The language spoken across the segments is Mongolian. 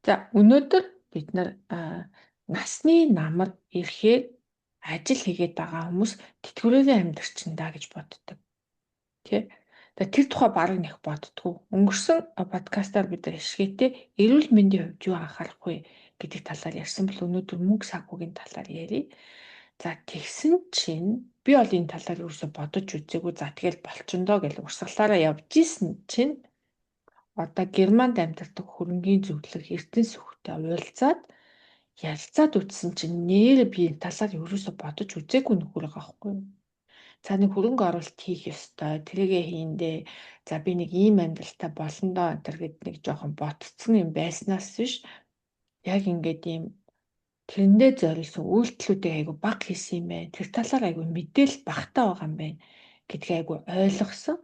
За, өнөөдөр бид нар насны намар ирэхээр ажил хийгээд байгаа хүмүүс тэтгэврээрээ амьдарчин даа гэж боддог. Тэ? Тэр тухай бараг нэх боддгоо. Өнгөрсөн подкастаар бид нар ишгээтэй эрүүл мэндийн хувьд юу анхаарах вэ гэдэг талаар ярьсан бол өнөөдөр мөнгө санхүүгийн талаар ярья. За, тэгсэн чинь би бол энэ талаар ерөөсө бодож үзээгүй. За, тэгэл болчондоо гэж урсгалаараа явж исэн чинь одоо Германд амьдардаг хөрөнгийн зөвлөх Эрдэнэ сүхтэй уулзаад ярилцаад үзсэн чинь нэр би энэ талаар ерөөсө бодож үзээгүй нөхөр байгаа байхгүй юу? За, нэг хөрөнгө оруулалт хийх ёстой. Тэрийгэ хийндээ. За, би нэг ийм амьдралтай болондоо энэ төр гэд нэг жоохон ботцсон юм байснаас биш. Яг ингээд ийм тэрэндээ зориулсан үйлдэлүүдийг айгу бага хийсэн юм байна. Тэр талаар айгу мэдээлэл багтаа байгаа юм байна гэдгийг айгу ойлгосон.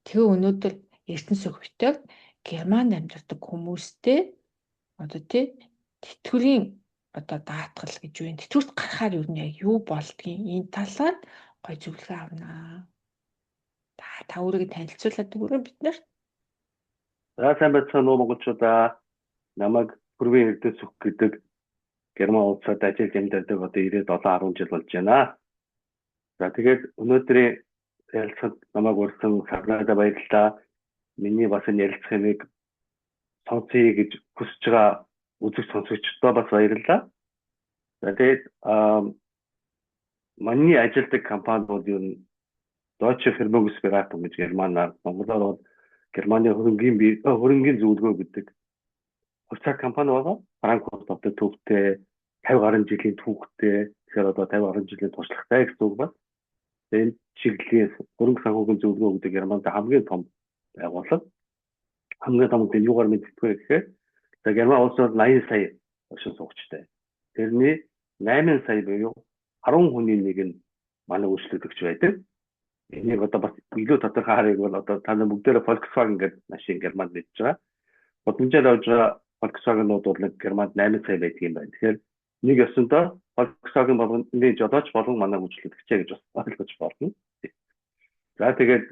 Тэгээ өнөөдөр Эрдэнэ сүхбитээр Германд амьдардаг хүмүүстэй одоо тий тэтгэврийн одоо даатгал гэж юу юм, тэтгэврт гарахаар юу нь яг юу болдгийг энэ талаар гой зөвлөгөө авнаа. Та өөрийгөө танилцуулаад өгөөрэй бид нарт. За, сайн байцгаана уу, монголчуудаа. Намайг Пүрвийн Эрдэнэ сүх гэдэг, Герман улсад ажиллаж амьдардаг, одоо 97 10 жил болж байна. За, тэгээд өнөөдрийн ярилцахад намайг урьсан Сарнадаа баярлалаа. Миний бас энэ ярилцах юмыг сонсъё гэж хүсэж байгаа үзэгч сонсогчдоо бас баярлалаа. За, тэгээд миний ажилладаг компаниуд юу нь Deutsche Vermögensberatung гэж Германаар, монголоор бол Германы хөрөнгийн зөвлөгөө гэдэг хувьцаат компани байгаа. Франкфурт хотод төвтэй, 50 гаруй жилийн түүхтэй, тэгэхээр одоо 50 гаруй жилийн туршлагатай гэсэн үг байна. Энэ чиглэлийн хөрөнгө санхүүгийн зөвлөгөө өгдөг Германд хамгийн том байгууллага. Хамгийн том гэдэг нь юугаар мэддэг вэ гэхээр, за, Герман улс бол 80 сая оршин суугчтай. Тэрний 8 сая буюу 10 хүний нэг нь манай үйлчлүүлэгч байдаг. Энийг одоо бас илүү тодорхой харъя бол одоо та нар бүгдээрээ Volkswagen гэдэг машин Германд мэдж байгаа. Гудамжаар явж байгаа Volkswagen-ууд бол Германд 8 сая байдаг юм байна. Тэгэхээр нэг ёсондоо Volkswagen болгоны жолооч болон манай үйлчлүүлэгчээ гэж бас ойлгож болно. За, тэгээд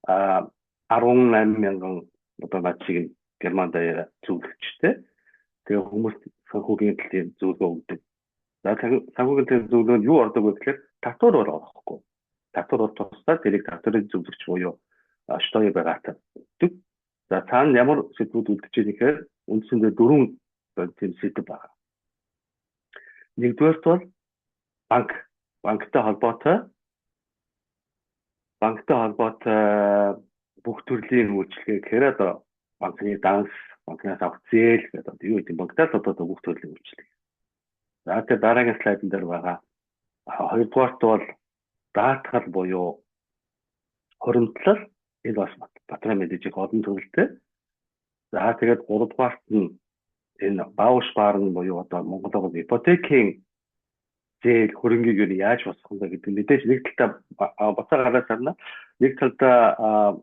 18 мянган одоо над шиг Германд даяараа зөвлөгчтэй. Тэгээ хүмүүс санхүүгийн төлөв зөвлөгөө өгдөг. За, санхүүгийн төлөв зөвлөгөөнд юу ордог вэ гэхээр татвар бол орохгүй. Татвар бол тусдаа тэрийг татварын зөвлөгч буюу Steuerberater өгдөг. За, цаана ямар сэдвүүд үлдэж байгаа гэхээр үндсэндээ дөрвөн тийм сэдв байна. Нэгдүгээрт бол банктай холбоотой бүх төрлийн үйлчилгээ гэхээр одоо банкны данс, банкнаас авах зээл гэдэг одоо юу гэдэг, банктай л одоо бүх төрлийн үйлчилгээ. За, тэгээ дараагийн слайдн дээр байгаа хоёрдугаарт бол даатгал буюу хуримтлал, энэ бас батраа мэдээж их олон төрөлтэй. За, тэгээд гуравдугаарт нь энэ Bausparen буюу одоо монголоор ипотекийн зээл, хөрөнгийг юу яаж босгох вэ гэдэг, мэдээж нэг талдаа буцаа гараад сарна. Нэг талдаа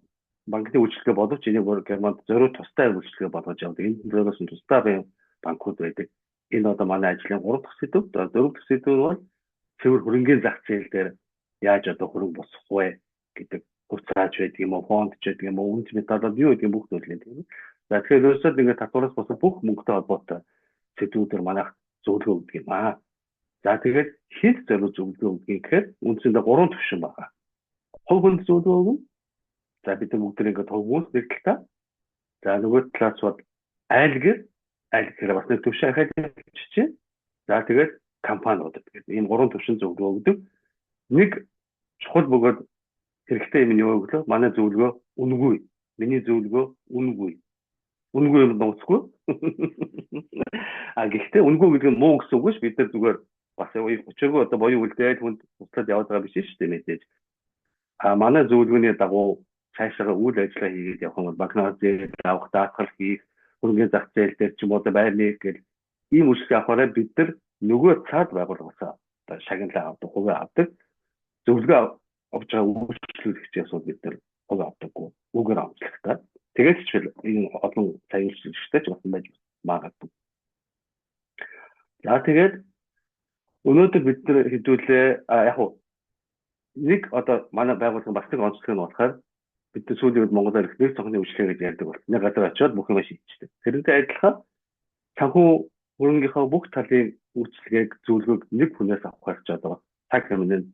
банкны үйлчилгээ боловч энийг бүр Германд зориуд тусдаа үйлчилгээ болгож явдаг. Энэ зориулсан тусдаа банкуд байдаг. Энэ одоо манай ажлын 3 дахь сэдэв. Дөрөв дахь сэдэв нь бол цэвэр хөрөнгийн зах зээл дээр яаж одоо хөрөнгө босгох вэ гэдэг, хувьцаач байдаг юм уу, фонд ч байдаг юм уу, үнэт металлууд юу гэдэг бүх зүйлийн тийм. За, тэгэхээр ерөөсөө ингээд татвараас босох бүх мөнгөтэй холбоотой сэдвүүдээр манайх зөвлөгөө өгдөг юм аа. За, тэгээд хэд зориуд зөвлөгөө өгдөг гэхээр үндсэндээ гурван төвшин байгаа. Хувь хүнд зөвлөгөө өгнө. За, бид нар бүгд ингээд хувь хүмүүс нэг талдаа. За, нөгөө талаас бол айлгэр, айл гэхээр бас нэг төвшин ахаад чинь. За, тэгээд компаниуд гэдэг ийм гурван төвшин зөвлөгөө өгдөг. Нэг чухал бөгөөд хэрэгтэй юм нь юу вэ гэвэл манай зөвлөгөө үнэгүй. Миний зөвлөгөө үнэгүй. Үнэгүй юм нууцгүй. А гэхдээ үнэгүй гэдэг нь муу гэсэн үг биш. Бид нар зүгээр бас учиргүй одоо буян үлдээд хүнд туслаад яваад байгаа биш шүү дээ, мэдээж. А манай зөвлөгөөний дагуу цаашаа үйл ажиллагаа хийгээд явах юм бол банкнаас зээл авах, даатгал хийх, хөрөнгөний зах зээл дээр ч юм уу байрны гэл ийм үйлчлэг авахаараа бид нар нөгөө цаад байгууллагаас одоо шагналаа авдаг, хувиа авдаг. Зөвлөгөө авч байгаа үйлчлүүлэгчээс бол бид нар хувь авдаггүй. Үгээр авчихтай. Тэгээд ч энэ олон сая үйлчлэгчтэй ч болсон байж магадгүй. За, тэгээд өнөөдөр бид нар хэдүүлээ яг хуу нэг одоо манай байгууллагын бас нэг онцлог нь болохоор бид нар сүүлийн үед Монголоор их нэг цонхны үйлчилгээ гэж ярьдаг бол нэг газар очиод бүх юм шийдчихдэг. Тэрнтэй адилхан Санхүү хөрөнгийнхөө бүх талын үйлчилгээг, зөвлөгөөг нэг хүнээс авах гэж одоо цаг хэмнэн.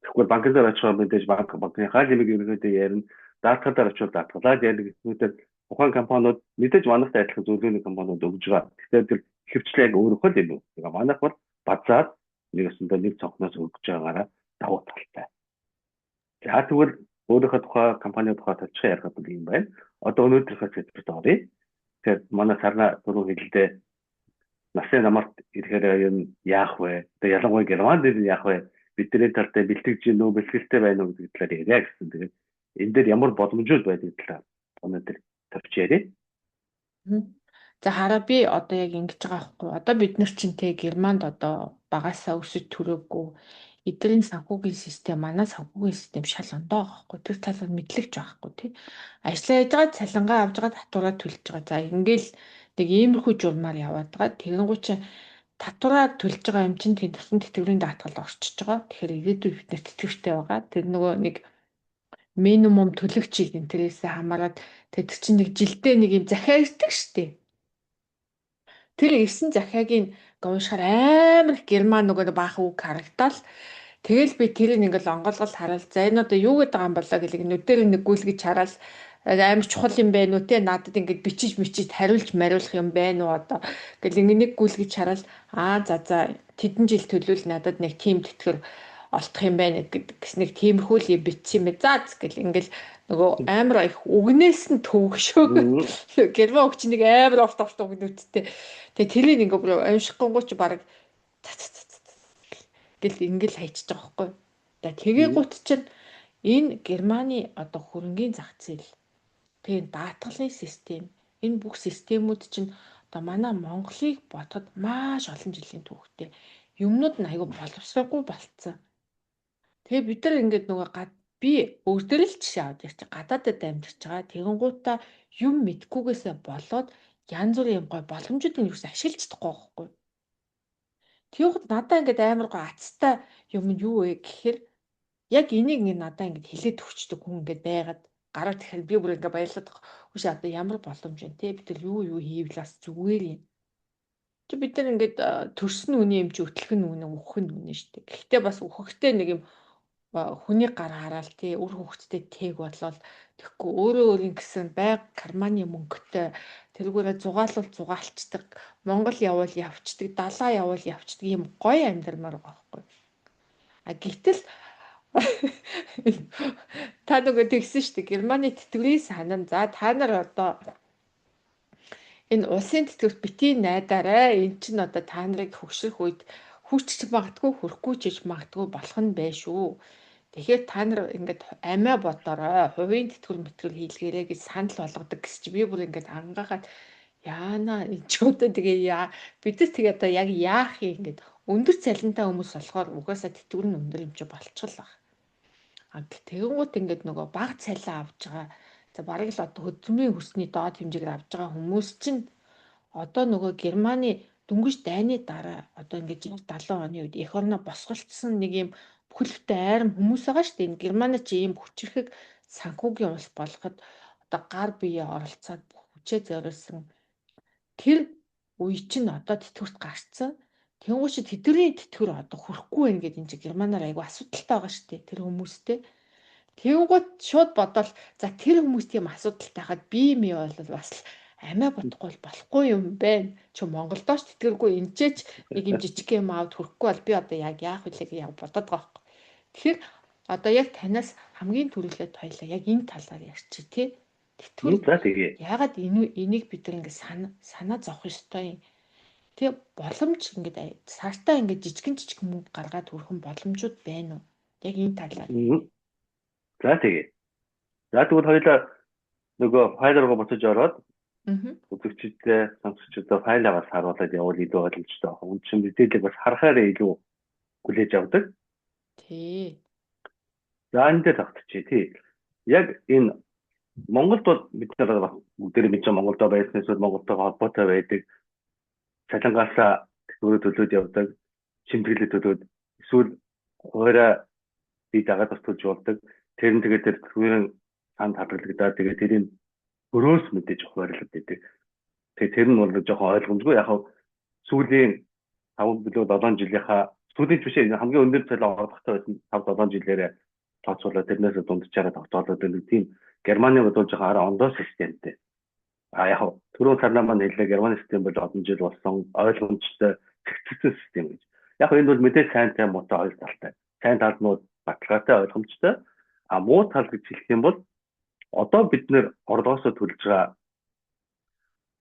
Тэгэхгүй банкн дээр очихоор мэдээж банкны хаал юмыг ерөнхийдөө ярина. Даатгал дээр очивол даатгалаад ярина гэх мэтээр тухайн компаниуд мэдээж манайхтай адилхан зөвлөгөөний компаниуд өгж байгаа. Тэгэхээр тэр хөвчлээ яг өөрөөх л юм уу. Тэгээ манайх бол базаад нэг өсөндөө нэг цонхноос өгж байгаагаараа давуу талтай. За, тэгвэл өөрийнхөө тухай, компани тухай товчхон ярих бол юм байна. Одоо өнөөдрийнхөө сэдвэрт оръё. Тэгэхээр манай Сарна түрүү хэллээ, насны намарт ирэхээр юм яах вэ? Одоо ялангуяа Германд дээр яах вэ? Бидний тал дээр бэлтгэж гин үү, бэлтгэлтэй байна уу гэдэг талаар яриа гэсэн. Тэгээд энэ дээр ямар боломжууд байдаг талаар өнөөдөр товч яриа. За, хараа, би одоо яг ингэж байгаа байхгүй. Одоо бид нар чинь те Германд одоо багасаа өсөж төрөөгүй, эдгэрийн санхүүгийн систем, манай санхүүгийн систем шал ондоо байгаа байхгүй. Тэр талаар мэдлэгч байхгүй тий. Ажиллаа хийж байгаа, цалингаа авч байгаа, татвараа төлж байгаа. За, ингээл нэг иймэрхүү журмаар яваад байгаа. Тэгэнгүүт чинь татвараа төлж байгаа юм чинь тийм тусам тэтгэврийн даатгал орчиж байгаа. Тэгэхээр ирээдүйд бид нар тэтгэвртэй байгаа. Тэр нөгөө нэг минимум төлөгчийг энтерээсээ хамаарат тэр чинь нэг жилдээ нэг юм захиа ирдэг штеп. Тэр ирсэн захиаг ингээ уншихаар амар их герман нөгөө баахан үг харагдаал. Тэгэл би тэрийг ингээл онгойлгол хараад, за, энэ одоо юу гэдэг юм болоо гэл нүдээр нэг гүйлгэж хараад, амар чухал юм байна уу те, надад ингээд бичиж мичиж хариулж мариулах юм байна уу одоо гэл ингээ нэг гүйлгэж хараад, аа, за за, тэдэн жил төлвөл надад нэг тим тэтгэр олдох юм байна гэдэг нэг тиймэрхүү л юм бичсэн юм байна. За гэл ингээл нөгөө амар их үгнээс нь төвөгшөө. Герман үг чинь нэг амар урт урт үгнүүдтэй. Тэгээ тэрийг ингээ бүр уншихгүй чи бараг гэл ингээл хайчиж байгаа байхгүй. За, тэгээ гут чинь энэ Германы одоо хөрөнгийн зах зээл, тэгээ даатгалын систем, энэ бүх системүүд чинь одоо манай Монголыг бодоход маш олон жилийн түүхтэй юмнууд нь айгүй боловсроогүй болцсон. Тэгээ бид нар ингээд нөгөө би өөр дээр л жишээ аваад ярьчих, гадаадад амьдарч байгаа. Тэгэнгუутаа юм мэдхгүйгээсээ болоод янз бүрийн юм гой боломжуудыг юу ч ашиглаж чадахгүй байхгүй. Тэгэхэд надаа ингээд амар гой азтай юм нь юу вэ гэхээр яг энийг ингээд надаа ингээд хэлээд өгчдөг хүн ингээд байгаад гараад ирэхээр би бүр ингээд баярлаад байгаа. Үгүй, одоо ямар боломж вэ те, бид нар юу юу хийвэл бас зүгээр юм. Чи бид нар ингээд төрсөн үний юм чи өтлөх нь үнэ, үхэх нь үнэ шүү дээ. Гэхдээ бас үхэхдээ нэг юм хүний гар хараал тий үр хөвгттэй тээг болол тэгэхгүй өөрөө өөрийн гэсэн байг карманы мөнгөтэй, тэрүүгээрээ зугаалвал зугаалчдаг, Монгол явбал явцдаг, далаа явбал явцдаг юм гоё амьдрмаар байгаа байхгүй. А гэтэл та нөгөө тэгсэн шүү дээ. Германы тэтгэврийн санан, за, та нар одоо энэ улсын тэтгэврт битгий найдаарай. Эн чинь одоо та нарыг хөгшрөх үед хүрч магадгүй, хүрэхгүй ч гэж магадгүй болох нь байх шүү. Тэгэхээр та нар ингээд амиа бодоорой. Хувийн тэтгэвэр мэтгэвэр хийлгээрэй гэж санал болгодог гэсэн чи би бүр ингээд ангаагаад яана, энэ ч одоо тэгээ яа, бид нар тэгээ одоо яг яах юм, ингээд өндөр цалинтай хүмүүс болохоор угаасаа тэтгэвэр нь өндөр юм чи болчихлоо баг. А тэгэнгუут ингээд нөгөө бага цалин авч байгаа, за, бараг л одоо хөдөлмөрийн хөрсний доод хэмжээгээр авч байгаа хүмүүс чинь одоо нөгөө Германы дөнгөж дайны дараа одоо ингээд 60 70 оны үед эх орноо босголцсон нэг юм бүхэлдээ айрам хүмүүс байгаа шүү дээ. Энэ Германы чи ийм хүчирхэг санхүүгийн улс болгоход одоо гар бие оролцоод бүх хүчээ зориулсан тэр үе чинь одоо тэтгэврт гарцсан. Тэнгуү чи тэдний тэтгэвэр одоо хүрэхгүй байх гэдэг энэ чи Германаар айгу асуудалтай байгаа шүү дээ тэр хүмүүстэй. Тэнгуут шууд бодоол, за, тэр хүмүүс тийм асуудалтай хаад би ми бол бас л амиа бодохгүй болохгүй юм байна. Чи Монголдооч тэтгэргүй, энчээч нэг юм жижиг юм аваад хүрэхгүй бол би одоо яг яах вүлээ гэж яг бодоод байгаа байхгүй. Тэгэхээр одоо яг танаас хамгийн түрүүлээд хоёлаа яг энэ талаар ярьчих тий. Тэтгэвэр. За, тэгээ. Яагаад энэ энийг бид нар ингэ санаа зовх ёстой юм? Тэгээ боломж ингээд сартаа ингээд жижигэн жижиг мөнгө гаргаад хүрхэн боломжууд байна уу? Яг энэ талаар. За, тэгээ. За, тэгвэл хоёлаа нөгөө файл руу буцаж ороод үзэгчдээ, сонсогчдод файлаа бас харуулад явуул илүү ойлгомжтой байх. Үн чинь мэдээллийг бас харахаараа илүү хүлээж авдаг. Тий. За, энэ дээр тогтчихъя тий. Яг энэ Монголд бол бид нар бас бүгдээрээ мэдээ Монголдо байсан эсвэл Монголтойгоо холбоотой байдаг. Цалингаасаа тэтгэврээ төлөөд явдаг, шимтгэлээ төлөөд эсвэл хуваараа бие дагаад бас төлж болдог. Тэр нь тэгээд тэр тэтгэврийн санд хадгалагдаад, тэгээд тэрийн өрөөс мэдээж хуваарлаад байдаг. Тэгээ тэр нь бол жоохон ойлгомжгүй. Яг сүүлийн 5 билүү 7 жилийнхаа сүүлийн ч биш хамгийн өндөр цалин орлоготой байсан 5 7 жилээрээ тооцоолоо, тэрнээс дунджаараа тогтоолоод нэг тийм Германы бол жоохон арай ондоо системтэй. А яг түрүүн сарнаа маань хэллээ, Германы систем бол олон жил болсон ойлгомжтой цэгцэлсэн систем гэж. Яг энэ бол мэдээж сайнтай муутай хоёр талтай. Сайн тал нь баталгаатай, ойлгомжтой. А муу тал гэж хэлэх юм бол одоо бид нэр орлогоосоо төлж байгаа,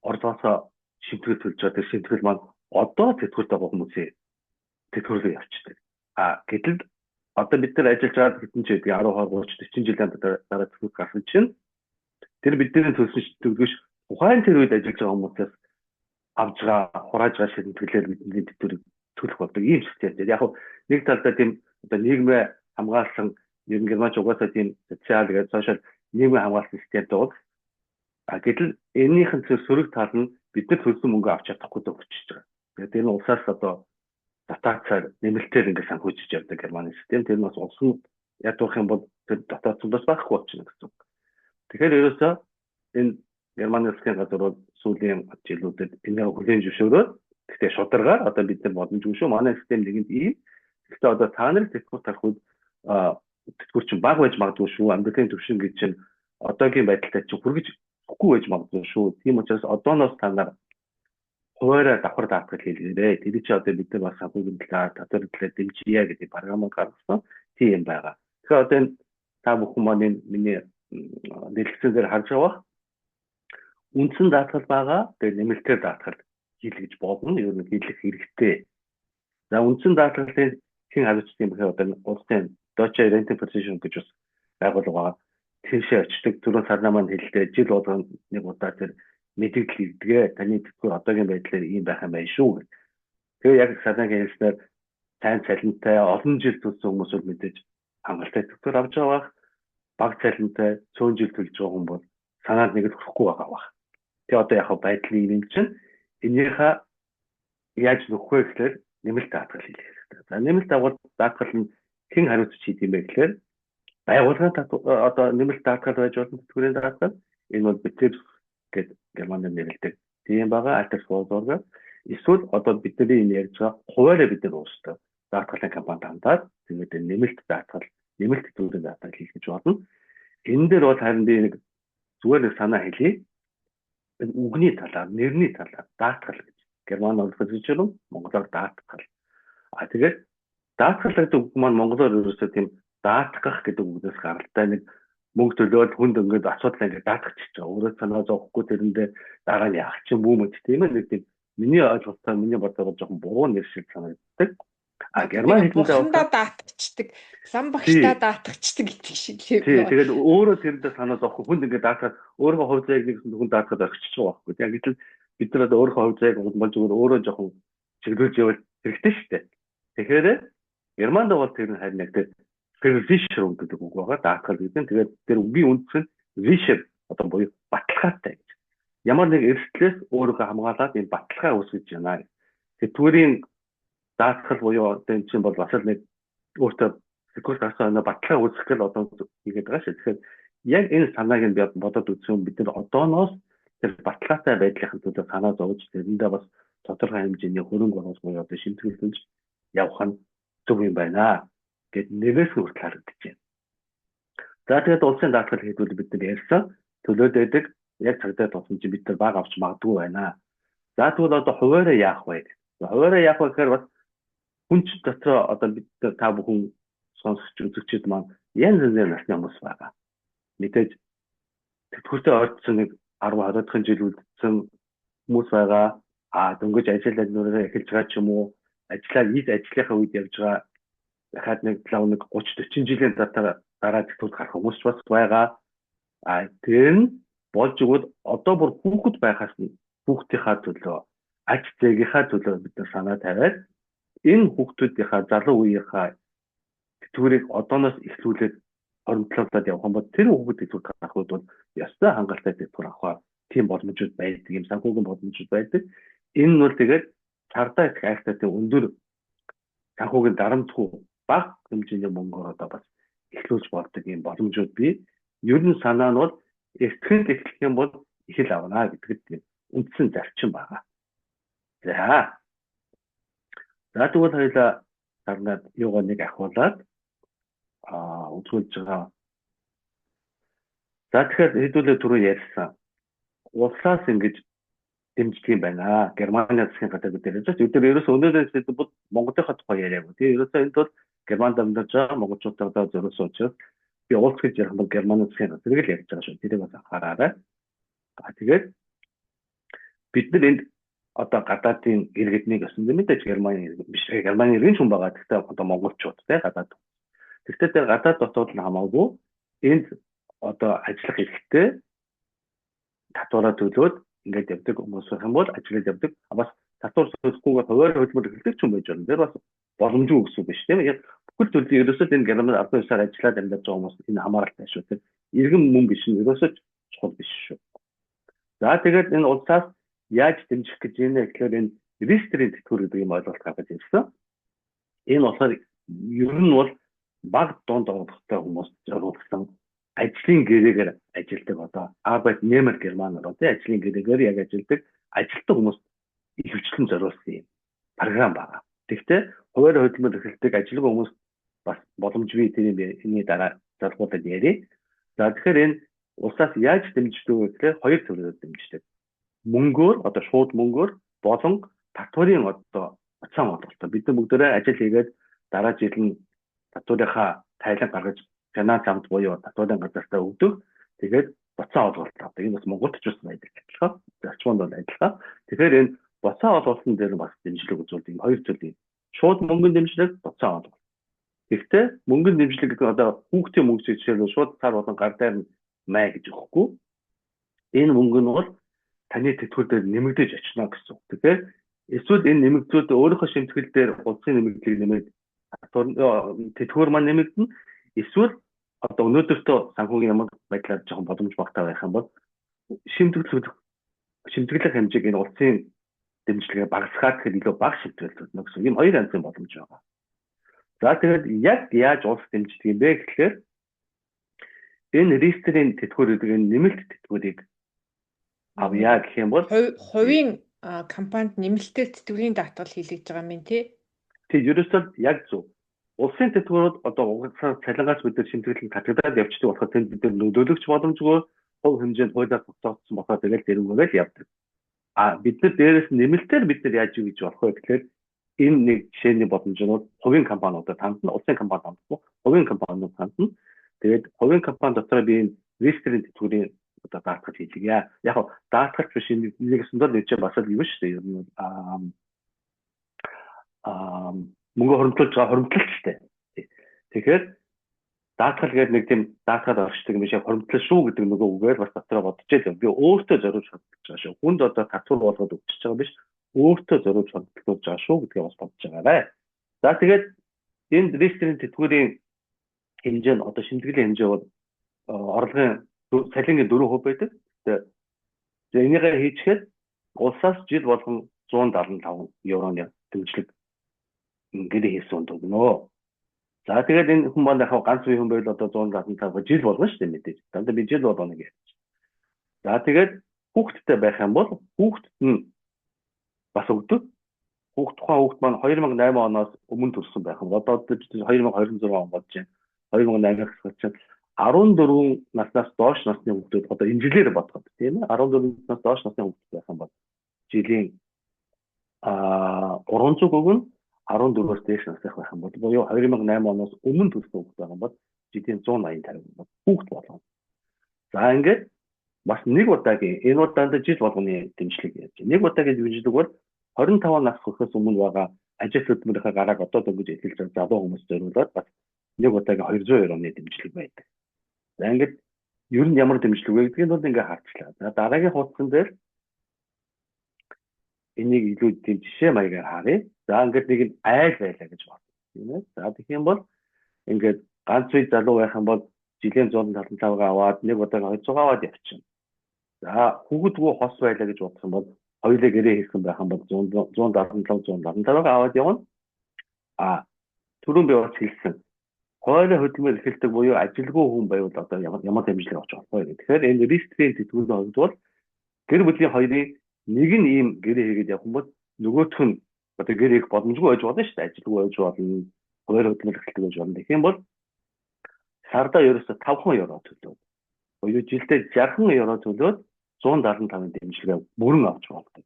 орлогоосоо шимтгэл төлж байгаа тэр шимтгэл маань одоо тэтгэврт байгаа хүмүүсийн тэтгэврээ явчихдаг. А гэтэл одоо бид нар ажиллаж байгаа хэдэн ч байдаг 10 20 30 40 жилийн дараа тэтгэвэр гарсан чинь тэр бидний төлсөн шимтгэлгүйш тухайн тэр үед ажиллаж байгаа хүмүүсээс авж байгаа, хурааж байгаа шимтгэлээр бидний тэтгэврийг төлөх болдог ийм систем. Яг нэг талдаа тийм одоо нийгмээ хамгаалсан, ер нь Германч угаасаа тийм социал гэдэг social нийгмээ хамгаалсан системтэй бол, а гэтэл энэнийх нь сөрөг тал нь бид нар төлсөн мөнгө авч чадахгүй төгсөж байгаа. Тэгээд энэ улсаас одоо дотаацаар нэмэлтээр ингээд санхүүжиж явдаг Германы систем. Тэр нь бас улс нь ядуурах юм бол тэр дотаацсан бас байхгүй болчихно гэсэн үг. Тэгэхээр ерөөсөө энэ Германы улсын газар бол сүүлийн жилүүдэд энийг хүлээн зөвшөөрөөд, гэхдээ шударгаар одоо бид нар боломжгүй шүү. Манай систем нэгэнд ийм. Гэхдээ одоо та нар тэтгэвэр тарах үед тэтгэвэр чинь бага байж магадгүй шүү. Амьдралын түвшин гэж чинь одоогийн байдалтай чинь хүргэж өгөхгүй байж магадгүй шүү. Тийм учраас одооноос та нар хуваараа давхар даатгал хийлгээрэй. Тэр чинь одоо бид нар бас санхүүгийн талаар, татварын талаар дэмжийе гэдэг програм гаргасан тийм юм байгаа. Тэгэхээр одоо энэ та бүхэн маань энэ миний дэлгэцэн дээр харж байгаа үндсэн даатгал байгаа. Тэгээ нэмэлтээр даатгал хийлгэж болно. Ер нь хийлгэх хэрэгтэй. За, үндсэн даатгалын хэн хариуцдаг юм бэ? Одоо улсын Deutsche Rentenversicherung гэж бас байгууллага байгаа. Тийшээ очдог. Түрүүн сарнаа маань хэллээ. Жил болгон нэг удаа тэр мэдээлэл ирдэг. Таны тэтгэвэр одоогийн байдлаар ийм байх юм байна шүү гэх. Тэгээ яг сарнагийн хэлснээр сайн цалинтай олон жил төлсөн хүмүүс бол мэдээж хангалттай тэтгэвэр авч байгаа бах. Бага цалинтай цөөн жил төлж байгаа хүн бол санаанд нэг л хүрэхгүй байгаа бах. Тэгээ одоо яг байдлын юм чинь энийхээ яаж нөхөх вэ гэхээр нэмэлт даатгал хийх хэрэгтэй. За, нэмэлт даатгал нь хэн хариуцж хийх юм бэ гэхээр байгууллагын одоо нэмэлт даатгал байж болно, тэтгэврийн даатгал. Энэ бол Betriebs гэдэг Германаар нэрлэдэг. Тийм байгаа, Altersvorsorge. Эсвэл одоо бидний энэ ярьж байгаа хуваараа бид нар өөрсдөө даатгалын компанид хандаад тэгээд нэмэлт даатгал, нэмэлт тэтгэврийн даатгал хийх гэж болно. Энэ дээр бол харин би нэг зүгээр нэг санаа хэлье. Энэ үгний талаар, нэрний талаар даатгал гэж. Германаар Versicherung, монголоор даатгал. А тэгээд даатгал гэдэг үг маань монголоор ерөөсөө тийм даатгах гэдэг үгнээс гаралтай нэг мөнгө төлөөд хүнд ингээд асуудал ингээд даатгачих байгаа. Өөрөө санаа зовхгүй тэрэндээ дараа нь яах чинь бүү мэд тийм ээ, нэг тийм миний ойлголтоор, миний бодлоор жоохон буруу нэр шиг санагддаг. А герман хэлэндээ бурхандаа даатгачдаг, лам багшдаа даатгачдаг гэдэг шиг л. Тий, тэгээд өөрөө тэрэндээ санаа зовхгүй хүнд ингээд даатгаад өөрийнхөө хувь заяаг нэг хүн даатгаад орхичих байгаа байхгүй. Яг гэтэл бид нар одоо өөрийнхөө хувь заяаг болж зүгээр өөрөө жоохон чиглүүлж явал хэрэгтэй шүү дээ. Тэгэхээр Германд бол тэр нь харин яг тэр Versicherung гэдэг үг байгаа, даатгал гэдэг нь. Тэгээд тэр үгийн үндэс нь sicher одоо буюу баталгаатай гэж. Ямар нэг эрсдлээс өөрийгөө хамгаалаад энэ баталгаа үүсгэж байна. Тэтгэврийн даатгал буюу одоо энэ чинь бол бас л нэг өөртөө секунд гарсан баталгаа үүсгэх гэл одоо хийгээд байгаа шүү. Тэгэхээр яг энэ санааг нь бодоод үзсэн, бид нар одооноос тэр баталгаатай байдлын төлөө санаа зовж, тэрэндээ бас тодорхой хэмжээний хөрөнгө оруулалт буюу одоо шимтгэлж явах нь зөв юм байна гэд нэрээс нь хүртэл харагдаж байна. За, тэгээд улсын даатгал хийдвэл бид нар ярьсан төлөөд байдаг, яг цагдаа тулсан чинь бид нар бага авч магадгүй байна. За, тэгвэл одоо хуваараа яах вэ? Хуваараа яах вэ гэхээр бас хүн ч дотроо одоо бид та бүхэн сонсогч үзэгчид маань янз янзын насны хүмүүс байгаа. Мэдээж тэтгэвртэй ойртсон нэг 10 20 дахь жил үлдсэн хүмүүс байгаа. А дөнгөж ажил амьдралаа эхэлж байгаа ч юм уу, ажиллаа нийт ажлынхаа үед явж байгаа, дахиад нэг лав нэг 30 40 жилийн дараа тэтгэврт гарах хүмүүс ч бас байгаа. А тэр нь болж өгвөл одоо бүр хүүхэд байхаас нь хүүхдийнхаа төлөө, ач зээгийнхаа төлөө бид нар санаа тавиад энэ хүүхдүүдийнхаа залуу үеийнхаа тэтгэврийг одооноос эхлүүлээд хоримтлуулад явах юм бол тэр хүүхэд тэтгэврт гарах үед бол ёстой хангалттай тэтгэвэр авахар тийм боломжууд байдаг юм, санхүүгийн боломжууд байдаг. Энэ нь бол тэгээд цагдаа их айхтар тийм өндөр санхүүгийн дарамтгүй бага хэмжээний мөнгөөр одоо бас эхлүүлж болдог юм боломжууд бий. Ер нь санаа нь бол эртгэн эхлэх юм бол их л авна гэдэгт тийм үндсэн зарчим байгаа. За. За тэгвэл хоёулаа сарнаад юугаа нэг ахиулаад үзүүлж байгаа. За тэгэхээр хэдүүлээ түрүү ярьсан. Улсаас ингэж дэмждэг юм байна. Германы засгийн газар бид ярьж байна. Бид ерөөсөө өнөөдөр сэдв Монголынхаа тухай яриаггүй. Тэгээ ерөөсөө энд бол Германд амьдарч байгаа монголчуудаа зориулсан учраас би улс гэж ярих бол Германы засгийн газрыг л ярьж байгаа шүү. Тэрийг бас анхаараарай. Тэгээд бид нар энд одоо гадаадын иргэднийг өсөн мэдээж Германы иргэн биш. Германы иргэн ч хүн байгаа. Гэхдээ одоо монголчууд те гадаад. Гэхдээ тэр гадаад дотоод нь хамаагүй энд одоо ажиллах эрхтэй татвараа төлөөд ингээд явдаг хүмүүс байх юм бол ажиллаж явдаг. Бас татвар төлөхгүйгээр хувиар хөдөлмөр эрхлэх ч юм байж болно. Тэр бас боломжгүй гэсэн үг биш тийм ээ. Яг бүхэл төрлийн ерөөсөө энэ Германд 19-аар ажиллаад амьдарч байгаа хүмүүс энэ хамааралтай шүү. Тэр иргэн мөн биш нь ерөөсөө чухал биш шүү. За тэгээд энэ улсаас яаж дэмжих гэж байна гэхээр энэ регистрийн тэтгэвэр гэдэг юм ойлголт гаргаж ирсэн. Энэ болохоор ер нь бол баг дунд орлоготой хүмүүст зориулсан ажлын гэрээгээр ажилладаг одоо Arbeitnehmer германаар тий ажлын гэрээгээр яг ажилладаг ажилтан хүмүүст ихэвчлэн зориулсан юм програм байна. Тэгэхдээ хувиар хөдөлмөр эрхэлдэг ажилгүй хүмүүс бас боломжгүй тэрийг энэний дараа залгуулад ярив. За тэгэхээр энэ улсаас яаж дэмждэг вэ гэхээр хоёр төрөлөөр дэмждэг. Мөнгөөр одоо шууд мөнгөөр болон татварын одоо уцаан олголтоор бид нар бүгдээрээ ажил хийгээд дараа жил нь татварынхаа тайлан гаргаж финанс хамт буюу татварын газартаа өгдөг. Тэгээд буцаан олголт авдаг. Энэ бас Монголд ч бас байдаг адилхан. Зарчмууд бол адилхан. Тэгэхээр энэ буцаан олголтын дээр бас дэмжлэг үзүүлдэг. Энэ хоёр зүйлийг шууд мөнгөн дэмжлэг, буцаан олголт. Тэгэхдээ мөнгөн дэмжлэг гэдэг нь одоо хүүхдийн мөнгө жишээлбэл шууд цар болон гар дээр нь май гэж өгөхгүй. Энэ мөнгө нь бол таны тэтгэвэр дээр нэмэгдэж очино гэсэн үг. Тэгэхээр эсвэл энэ нэмэгдүүд өөрийнхөө шимтгэл дээр улсын нэмэгдлийг нэмээд тэтгэвэр маань нэмэгдэнэ. Эсвэл одоо өнөөдөртөө санхүүгийн ямар байдлаар жоохон боломж багтаа байх юм бол шимтгэлэх хэмжээг энэ улсын дэмжлэгээ багасгаад тэгэхээр илүү бага шимтгэл төлнө гэсэн ийм хоёр янзын боломж байгаа. За тэгээд яг яаж улс дэмждэг юм бэ гэхээр энэ регистрийн тэтгэвэр гэдэг энэ нэмэлт тэтгэврийг авъя гэх юм бол хувийн компанид нэмэлтээр тэтгэврийн даатгал хийлгэж байгаа юм тий. Тий, ерөөсөө яг зөв. Улсын тэтгэврүүд одоо угсаа цалингаас бид нар шимтгэлэн татагдаад явчихдаг болохоор тэнд бид нар нөлөөлөгч боломжгүй хувь хэмжээнд хуулиар тогтооцсон болохоор тэгэл тэрүүгээр л явдаг. А бид нар дээрээс нэмэлтээр бид нар яаж юу гэж болох вэ гэхээр энэ нэг жишээний боломж нь хувийн компаниудад хандна, улсын компанид хандна, хувийн компаниуд хандна. Тэгээд хувийн компани дотор би энэ регистрийн тэтгэврийн одоо даатгал хийлгье. Яг нь даатгалч биш нэгсэндээ нэг чинь бас л юу шүү дээ. Ер нь мөнгө хоримтлуулж байгаа хоримтлалчтай. Тэгэхээр даатгал гэдэг нэг тийм даатгал орчдөг юм шиг хоримтлал шүү гэдэг нөгөө үгээр бас дотроо бодож байлаа. Би өөртөө зориулж хоримтлж байгаа шүү. Хүнд одоо татвар болгоод өгч байгаа биш. Өөртөө зориулж хоримтлуулж байгаа шүү гэдгийг бас бодож байгаарай. За тэгээд энэ регистрийн тэтгэврийн хэмжээ нь одоо шимтгэлийн хэмжээ бол орлогын цалингийн 4% байдаг. Тэгээд энийгээ хийчихэд улсаас жил болгон 175 евроны дэмжлэг гэрээ хийсэн үнд өгнө. За тэгээд энэ хүн маань яг ганц үе хүн байвал одоо 175 жил болгоно шүү дээ мэдээж. Дандаа би жил болгоно гэж. За тэгээд хүүхэдтэй байх юм бол хүүхдэд нь бас өгдөг. Хүүхд тухайн хүүхд маань 2008 оноос өмнө төрсэн байх юм. Одоо 2026 он болж байна. 2008 гэхэд чинь 14 наснаас доош насны хүүхдүүд одоо энэ жилээр бодоход тийм ээ 14 наснаас доош насны хүүхдүүд байх юм бол жилийн 300 өгнө. 14-өөс дээш насных байх юм бол буюу 2008 оноос өмнө төрсэн хүүхд байх юм бол жилийн 180 тарив хүүхд болгоно. За ингээд бас нэг удаагийн энэ удаанд жил болгоны дэмжлэг яаж. Нэг удаагийн дэмжлэг бол 25 нас хүрэхээс өмнө байгаа ажил хөдөлмөрийнхээ гарааг одоо дөнгөж эхэлж байгаа залуу хүмүүс зориулаад бас нэг удаагийн 200 евроны дэмжлэг байдаг. За ингээд ер нь ямар дэмжлэг вэ гэдгийг бол ингээ харчлаа. За дараагийн хуудсан дээр энийг илүү тийм жишээ маягаар харъя. За ингээд нэг нь айл байлаа гэж бодъё. Тийм ээ. За тэгэх юм бол ингээд ганц үе залуу байх юм бол жилийн 175-гаа аваад нэг удаа 200 аваад явчихна. За хүүхэдгүй хос байлаа гэж бодох юм бол хоёулаа гэрээ хийсэн байх юм бол 175 175-гаа аваад явна. А түрүүн би бас хэлсэн. Хойно хөдөлмөр эрхэлдэг буюу ажилгүй хүн байвал одоо ямар дэмжлэг авч болох вэ? Тэгэхээр энэ регистрийн тэтгэврийн хувьд бол гэр бүлийн хоёрын Нэг нь ийм гэрээ хийгээд явах юм бол нөгөөх нь одоо гэрээ хийх боломжгүй байж болно шүү дээ. Ажилгүй байж болно, хуваар хөдөлмөр эхэлдэг байж болно. Тэгэх юм бол сардаа ерөөсө 5 евро төлөөд, буюу жилдээ 60 евро төлөөд 175-ын дэмжлэгээ бүрэн авч болдог.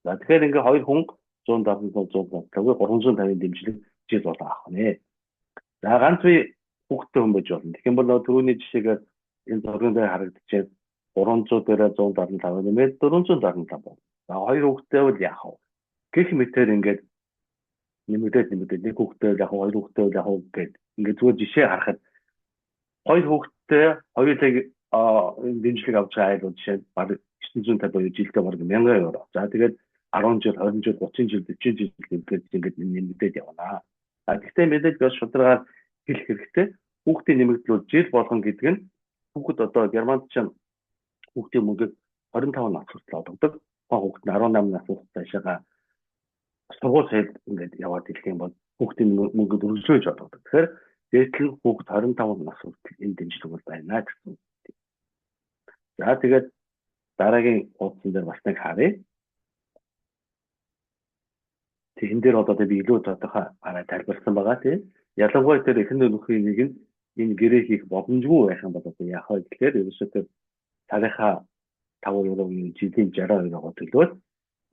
За тэгэхээр ингээ хоёр хүн 175 175 350-ын дэмжлэг жил болоо авах нэ. За ганц бие хүүхдтэй хүн байж болно. Тэгэх юм бол түрүүний жишээгээр энэ зурган дээр харагдчихээд 300 дээрээ 175 нэмээд 475 болно. За хоёр хүүхдтэй бол яах вэ? Гэх мэтээр ингээд нэмэгдээд нэг хүүхдтэй бол яах вэ, хоёр хүүхдтэй бол яах вэ гэд ингээд зүгээр жишээ харахад хоёр хүүхдтэй хоёулыг дэмжлэг авч байгаа айлууд жишээ нь бараг 950 буюу жилдээ бараг 1000 евро. За тэгээд 10 жил, 20 жил, 30 жил, 40 жил ингээд нэмэгдээд явна. А гэхдээ мэдээж бас шударгаар хэлэх хэрэгтэй. Хүүхдийн нэмэгдэл бол жил болгон гэдэг нь хүүхэд одоо Германд чинь хүүхдийн мөнгийг 25 нас хүртэл олгодог. Тухайн хүүхэд нь 18 нас хүртэл цаашаага сургууль соёлд ингээд яваад ирэх юм бол хүүхдийн мөнгөд өргөжлөж олгодог. Тэгэхээр дээдл нь хүүхэд 25 нас хүртэл энэ дэмжлэг бол байна гэсэн. За тэгээд дараагийн хуудсан дээр бас нэг харъя. Тэг энэ дээр одоо би илүү тодорхой гараа тайлбарласан байгаа тийм. Ялангуяа тэр эхэнд нөхрийн нэг нь энэ гэрээ хийх боломжгүй байх юм бол одоо яах вэ гэхээр ерөөсөө тэр сарынхаа 5 еврогийн жилийн 60 еврогоо төлөөд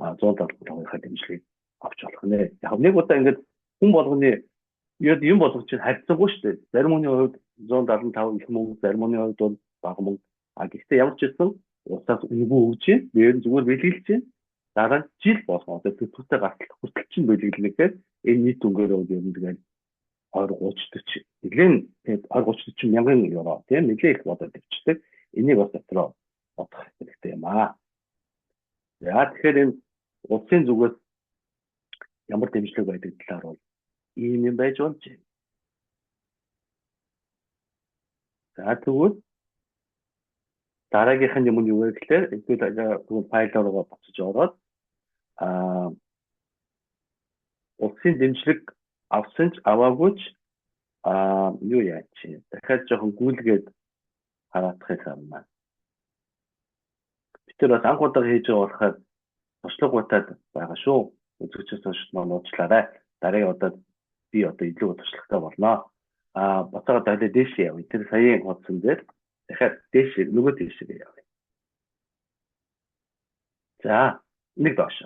175-ынхаа дэмжлэгийг авч болох нэ. Яг нэг удаа ингээд хүн болгоны юм болгож чинь харьцангуй шүү дээ. Зарим хүний хувьд 175 их мөнгө, зарим хүний хувьд бол бага мөнгө. А гэхдээ ямар ч байсан улсаас үнэгүй өгч чинь, дээр нь зүгээр бэлгэлж чинь, дараа нь жил болгон одоо төлөвтэй гартал хүртэл чинь бэлгэлнэ гэхээр энэ нийт үнгээр бол ер нь тэгэл 20 30 40 нэлээд 20 30 40 мянган евро тийм нэлээд их бодоод тавьчихдаг. Энийг бас дотроо бодох хэрэгтэй юм аа. За тэгэхээр энэ улсын зүгээс ямар дэмжлэг байдаг талаар бол ийм юм байж болж байна. За тэгвэл дараагийнх нь юм нь юу вэ гэхээр тэгвэл файл руугаа буцаж ороод улсын дэмжлэг авсан ч аваагүй ч юу яаж чинь дахиад жоохон гүйлгээд хараадахыг харна. Бид тэр бас анх удаа хийж байгаа болохоор туршлага утаад байгаа шүү. Үзэгчээс уншиж маань уучлаарай. Дараагийн удаад би одоо илүү туршлагатай болно. Буцаагаад далай дээш явъя. Тэр саяын хуудсан дээр дахиад дээш нөгөө дээшээ явъя. За нэг доош.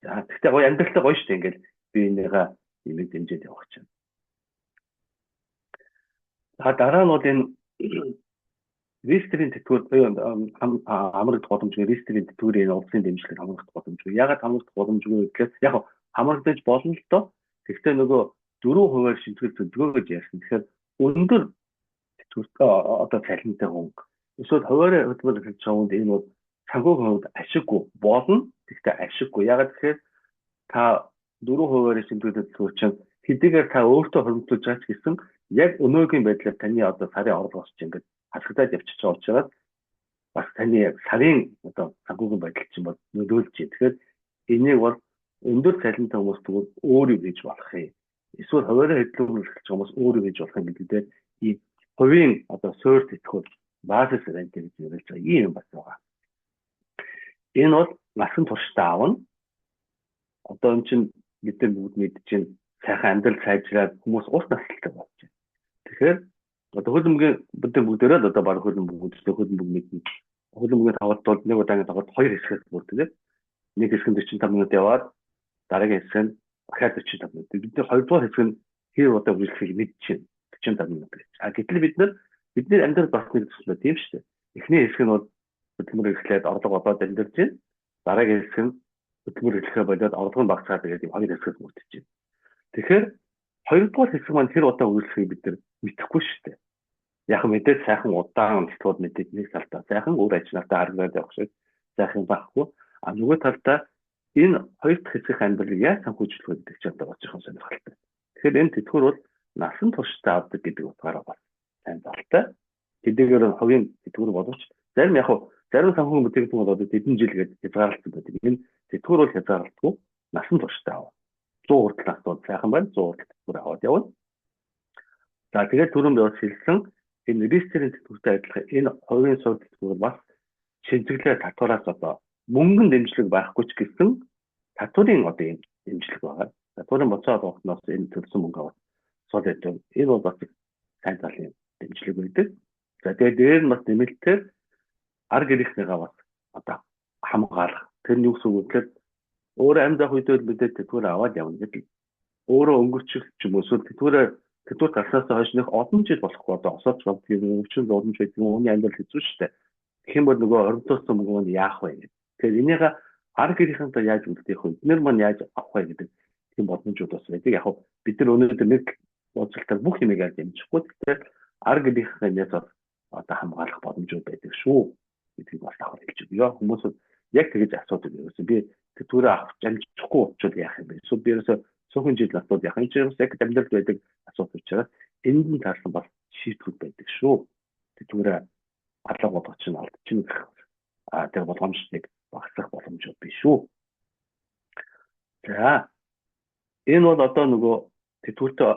За тэгтээ гоё амьдралтай гоё шүү дээ. Ингээл би энийгээ имийг дэмжиж явах чинь. За дараа нь бол энэ регистрийн тэтгэвэр хамрагдах боломжгүй, регистрийн тэтгэврийн улсын дэмжлэг хамрагдах боломжгүй. Яагаад хамрагдах боломжгүй гэхээр яг хамрагдаж болно л доо. Тэгтээ нөгөө 4% шинтгэл төлдгөө гэж ярьсан. Тэгэхээр өндөр тэтгэвэр одоо цалинтай хүн эсвэл хуваарь хөдөлмөр эрхлэж байгаа хүнд энэ бол санхүүгийн хувьд ашиггүй болно. Тэгтээ ашиггүй. Яагаад гэхээр та 4% шинтгэл төлдгөө чинь хэдийгээр та өөртөө хоримтлуулж байгаа ч гэсэн яг өнөөгийн байдлаар таны одоо сарын орлогоос чинь ингээд хасагдаад явчихж байгаа учраас бас таны яг сарын одоо санхүүгийн байдал чинь бол нөлөөлж байна. Тэгэхээр энийг бол өндөр цалинтай хүмүүс тэгвэл өөр юу хийж болох юм? Эсвэл хуваарь хөдөлмөр эрхлэж байгаа хүмүүс өөр юу хийж болох юм гэдэг дээр ийм хувийн одоо суурь тэтгэвэр базис рент гэж нэрлэж байгаа ийм юм бас байгаа. Энэ бол насан туршдаа авна. Одоо энэ чинь бид нар бүгд мэдж байна. Сайхан амьдрал сайжраад хүмүүс урт насалтай болж байна. Тэгэхээр одоо хөлбөмбөгийн бид нар бүгдээрээ л одоо баг хөлбөмбөг үздэг, хөлбөмбөг мэднэ. Хөлбөмбөгийн тоглолт бол нэг удаагийн тоглолт хоёр хэсгээс бүрддэг. Нэг хэсэг нь 45 минут яваад дараагийн хэсэг нь дахиад 45 минут. Бид нар хоёрдугаар хэсэг нь хэр удаа үргэлжлэхийг мэдчихэв. 45 минут гэж. А гэтэл бидний амьдрал бас нэг төслөө тийм шүү дээ. Эхний хэсэг нь бол хөдөлмөр эрхлээд орлого олоод амьдарч байна. Дараагийн хэсэг нь хөдөлмөр эрхлэхээ болоод орлого нь багасгаад тэгээд ийм хоёр хэсгээс бүрдэж байна. Тэгэхээр хоёрдугаар хэсэг маань хэр удаа үргэлжлэхийг бид нар мэдэхгүй шүү дээ. Яг мэдээж сайхан удаан тэтгэвд мэдээж нэг талдаа сайхан өөр ажил нартай харагдаад явах шиг сайхан байхгүй. А нөгөө талдаа энэ хоёр дахь хэсгийн амьдралыг яаж санхүүжүүлэх вэ гэдэг чинь одоо бас жоохон сонирхолтой. Тэгэхээр энэ тэтгэвэр бол насан туршдаа авдаг гэдэг утгаараа бас сайн залтай. Хэдийгээр хувийн тэтгэвэр боловч зарим яг зарим санхүүгийн бүтээгдэхүүн бол одоо тэдэн жил гэж хязгаарлалт байдаг. Энэ тэтгэвэр бол хязгаарлалтгүй насан туршдаа авах. 100 хүртэл нас бол сайхан байна. 100 хүртэл тэтгэвэр аваад явна. За тэгээд түрүүн би бас хэлсэн энэ регистрийн тэтгэвртэй адилхан энэ хувийн суурь тэтгэвэр бас Шинзэглээ татвараас одоо мөнгөн дэмжлэг байхгүй ч гэсэн татварын одоо юм дэмжлэг байгаа. Татварын буцаа олгохноос энэ төлсөн мөнгө авах сул байдаг. Энэ бол бас сайн талын дэмжлэг байдаг. За тэгээд дээр нь бас нэмэлтээр ар гэрийнхнийгаа бас одоо хамгаалах. Тэр нь юу гэсэн үг вэ гэхээр өөрөө амьд авах үедээ мэдээ тэтгэвэр аваад явна гэдэг. Өөрөө өнгөрчих ч юм уу эсвэл тэтгэвэр гарснаас хойш нөх олон жил болохгүй одоо осооч болдгийг өвчин зурмж байдаг юм хүний амьдрал хэцүү шүү дээ. Тэгэх юм бол нөгөө оримтуулсан мөнгө нь яах вэ гэдэг. Тэгэхээр энийг ар гэрийнхэнтэй яаж үлдээх вэ? Эднэр маань яаж авах вэ гэдэг тийм боломжууд бас байдаг. Яг бид нар өнөөдөр нэг уулзалтаар бүх юмыг яаж дэмжихгүй. Тэгэхээр ар гэрийнхэнээс бас одоо хамгаалах боломжууд байдаг шүү гэдгийг бас давхар хэлж өгье. Хүмүүс яг тэгэж асуудаг. Ерөөсөө би тэтгэврээ авах амжихгүй болчихвол яах юм бэ? Эсвэл би ерөөсөө цөөхөн жил насууд яах юм? Энэ яг амьдралд байдаг асуудал учраас энд нь таарсан бас шийдвэр байдаг шүү. Тэтгэврээ алга болгох чинь алдчихна гэх тэр болгоомжлыг багасгах боломжууд биш шүү. За энэ бол одоо нөгөө тэтгэвртээ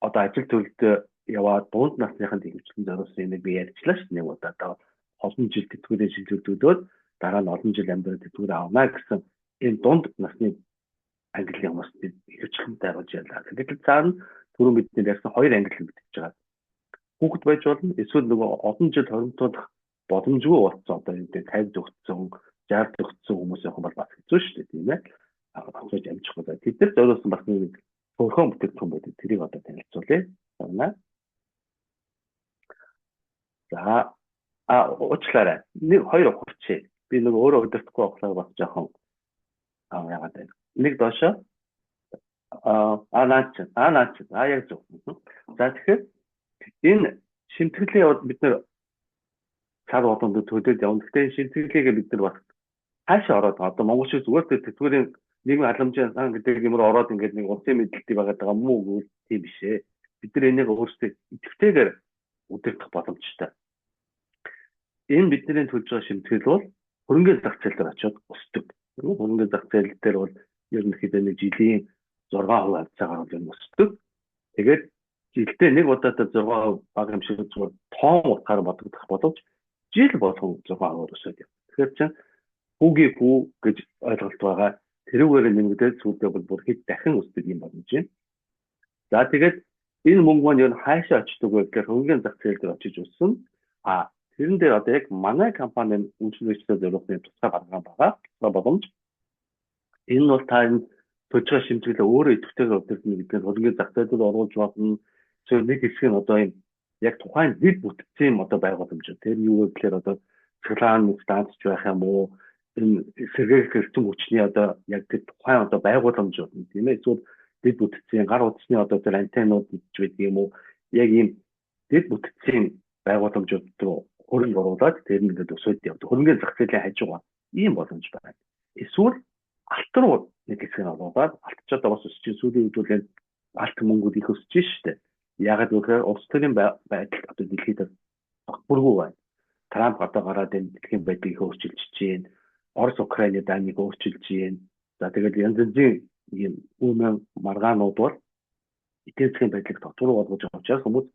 одоо ажил төрөлдөө яваад дунд насныханд ихэвчлэн зориулсан юмыг би ярьчлаа шүү. Нэг удаа одоо олон жил тэтгэврээ шилжүүлдэгдөөд дараа нь олон жил амьдрал тэтгэврээ авна гэсэн энэ дунд насны ангиллын хүмүүс бид ихэвчлэн дайруулж ялаа. Гэтэл цаана түрүүн бидний ярьсан хоёр ангилал мэдчихэж байгаа. Хүүхэд байж болно. Эсвэл нөгөө олон жил хоримтуулах боломжгүй болсон одоо энэ 50 төгссөн, 60 төгссөн хүмүүс явах бол бас хэцүү шүү дээ, тийм ээ. Онцгойж амжихгүй. Тэд нар зориулсан бас нэг хөөрхөн бүтээгдэхүүн байдаг. Тэрийг одоо танилцуулъя. За уучлаарай. Нэг хоёр ухарчээ. Би нөгөө өөрөө удирдахгүй болохоор бас жоохон яагаад вэ? Нэг доошо наач наач яг зөв. За тэгэхээр энэ шимтгэлээ бид нэр сар болгонд төлөөд явна. Гэхдээ энэ шимтгэлийг бид нар бас хаашаа ороод одоо Монгол шиг зүгээр тэтгэврийн нийгмийн халамжийн сан гэдэг юм руу ороод ингээд нэг улсын мэдлэлтийг байгаад байгаа мó гэвэл тийм биш ээ. Бид нар энийг өөрсдөө идэвхтэйгээр удирдах боломжтой. Энэ бидний төлж байгаа шимтгэл бол хөрөнгөний зах зээл дээр очиод өсдөг. Хөрөнгөний зах зээл дээр бол ерөнхийдөө нэг жилийн 6% хавьцаагаар бол юм өсдөг. Тэгээд жилдээ нэг удаадаа 6% бага юм шиг зүгээр тоон утгаар бодогдох боловч жил болгон 6% өсөд явна. Тэгэхээр чинь хүүгийн хүү гэж ойлголт байгаа. Тэрүүгээр нэмэгдээд сүүлдээ бол бүр хэд дахин өсдөг юм боломж юм. За тэгээд энэ мөнгө маань ер нь хаашаа очдөг вэ гэхээр хөрөнгөний зах зээл дээр очиж өссөн. А тэрэн дээр одоо яг манай компани үйлчлэгчдэд зориулсан тусгай гарган байгаа. Тусгай боломж. Энэ нь бол та энэ төлж байгаа шимтгэлээ өөрөө идэвхтэйгээр удирдна гэдэг нь хөрөнгөний зах зээл дээр оруулж болно. Эсвэл нэг хэсэг нь одоо юм яг тухайн дэд бүтцийн юм одоо байгууламж. Тэр нь юу вэ гэхээр одоо цэглаан станцч байх юм уу? Энэ сэргээх эрчим хүчний одоо яг тэр тухайн одоо байгууламжууд нь тийм ээ. Эсвэл дэд бүтцийн гар утасны одоо тэр антеннууд гэж байдаг юм уу? Яг ийм дэд бүтцийн байгууламжууд руу хөрөнгө оруулаад тэр нь ингээд өсөөд явдаг. Хөрөнгөний зах зээлийн хажуугаар ийм боломж байна. Эсвэл алт руу нэг хэсэг нь оруулаад алт ч одоо бас өсөж чинь сүүлийн үед бол энэ алт мөнгүүд их өсөж штэ. Яагаад гэвэл улс төрийн байдал одоо дэлхийд тогтборгүй байна. Трамп одоо гараад энэ дэлхийн байдлыг их өөрчилж чинь, Орос Украины дайныг өөрчилж чинь. За тэгээд янз янзын ийм үүмэн маргаанууд бол эдийн засгийн байдлыг тогтворгүй болгож байгаа учраас хүмүүс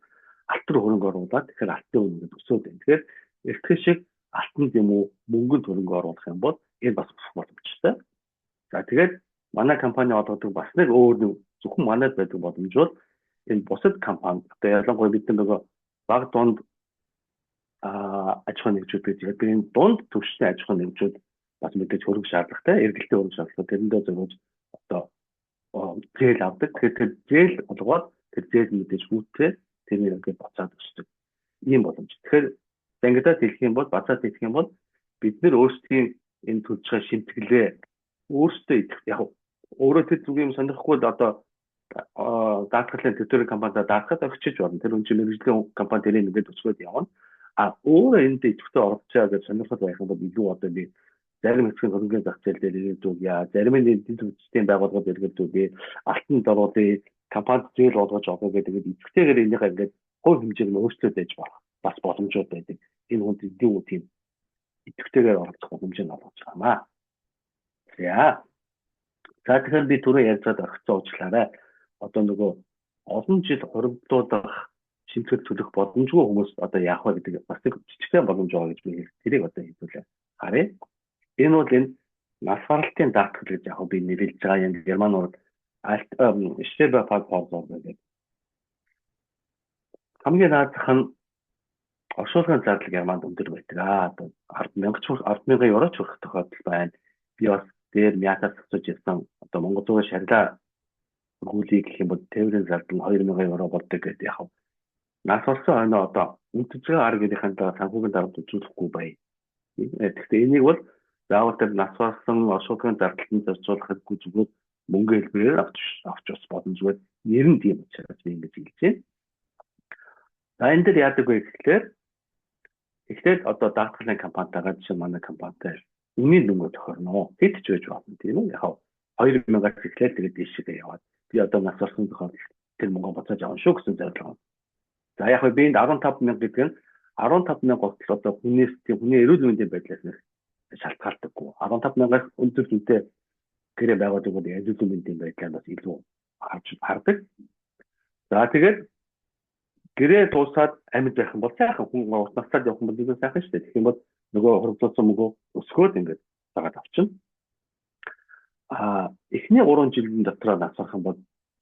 алт руу хөрөнгө оруулаад тэгэхээр алтын үнэ ингээд өсөөд байна. Тэгэхээр эртхэн шиг алтанд юм уу мөнгөнд хөрөнгө оруулах юм бол энэ бас өсөх боломжтой. За тэгээд манай компани олгодог бас нэг өөр нэг зөвхөн манайд байдаг боломж бол энэ бусад компани одоо ялангуяа бид нөгөө баг дунд аж ахуйн нэгжүүд гэж ярьдаг. Энэ дунд түвшний аж ахуйн нэгжүүд бас мэдээж хөрөнгө шаардлагатай, эргэлтийн хөрөнгө шаардлагатай. Тэрэндээ зориулж одоо зээл авдаг. Тэгэхээр тэр зээл олгоод тэр зээл мэдээж хүүтэй тэрнийг ингээд буцаад өсдөг. Ийм боломж. Тэгэхээр зангидаад хэлэх юм бол базаад хэлэх юм бол бид нэр өөрсдийн энэ төлж байгаа шимтгэлээ өөрсдөө идэх яг өөрөө тэр зүг юм сонирхгүй л одоо даатгалын тэтгэврийн компанида даатгад орчиж болно. Тэр хүн чинь мэргэжлийн компани тэрийг ингээд өсгөөд явна. А өөрөө энд идэвхтэй оролцоо гэж сонирхол байх юм бол илүү одоо би зарим хэсгийн хөрөнгөний зах зээл дээр эргэлт өгье. Зарим нь эдийн засгийн байгууллагад эргэлт өгье. Алтанд оруулъя, компанид зээл олгож олгоё гэдэг идэвхтэйгээр энийгээ ингээд хувь хэмжээг нь өөрчлөөд байж болох бас боломжууд байдаг. Энэ хүнд илүү тийм идэвхтэйгээр оролцох боломжийг олгож байгаа юм аа. За. За тэгэхээр би түрүү ярьж байгаад орхицсан уучлаарай. Одоо нөгөө олон жил хуримтлуулах Шимтгэл төлөх боломжгүй хүмүүс одоо яах вэ гэдэг бас нэг жижигхэн боломж байгаа гэж би хэлэх. Тэрийг одоо хэдүүлээ харъя. Энэ бол энэ нас баралтын даатгал гэж яг би нэрлэж байгаа юм. Германууд Sterbefallvorsorge гэдэг. Хамгийн наадах нь оршуулгын зардал Германд өндөр байдаг. Одоо 10,000 евро ч хүрэх тохиолдол байна. Би бас дээр Мятаас асууж ирсэн. Одоо Монгол руу шарилаа өргүүлье гэх юм бол тээврийн зардал нь 2000 евро болдог гэдэг яг. Нас болсон хойноо одоо үнтж байгаа арга гэрийнхэн дараа санхүүгийн дарамт үзүүлэхгүй бай. Гэхдээ энийг бол заавал тэр нас болсон оршуулгын зардалд зарцуулахгүй, зүгээр мөнгө хэлбэрээр авч бас боломжгүй, нэр нь тийм учраас би ингэж хэлж байна. За, энэ дээр яадаг вэ гэхлээр эхлээд одоо даатгалын компанитайгаа, жишээ манай компанитай үнийн дүнгээ тохирно. Хэд ч байж болно, тийм үү? Яг 2000-аас эхлээд тэгээд дээшээ яваад би одоо нас барсан тохиолдолд тэр мөнгө буцааж авах шүү гэсэн зорилго. За, яг би энд 15,000 гэдэг нь 15,000 гутал одоо хүнээс, тийм, хүний эрүүл мэндийн байдлаас нэг шалтгаалдаггүй. 15,000-аас өндөр дүнтэй гэрээ байгуулдаг бол эрүүл мэндийн байдлаа бас илүү харж хардаг. За, тэгээд гэрээ дуусаад амьд байх юм бол сайхан, хүн урт настай явах юм бол илүү сайхан шүү дээ. Тэгэх юм бол нөгөө хуримтлуулсан мөнгөө өсгөөд ингээд дагаад авчина. А эхний 3 жилийн дотор нас барах юм бол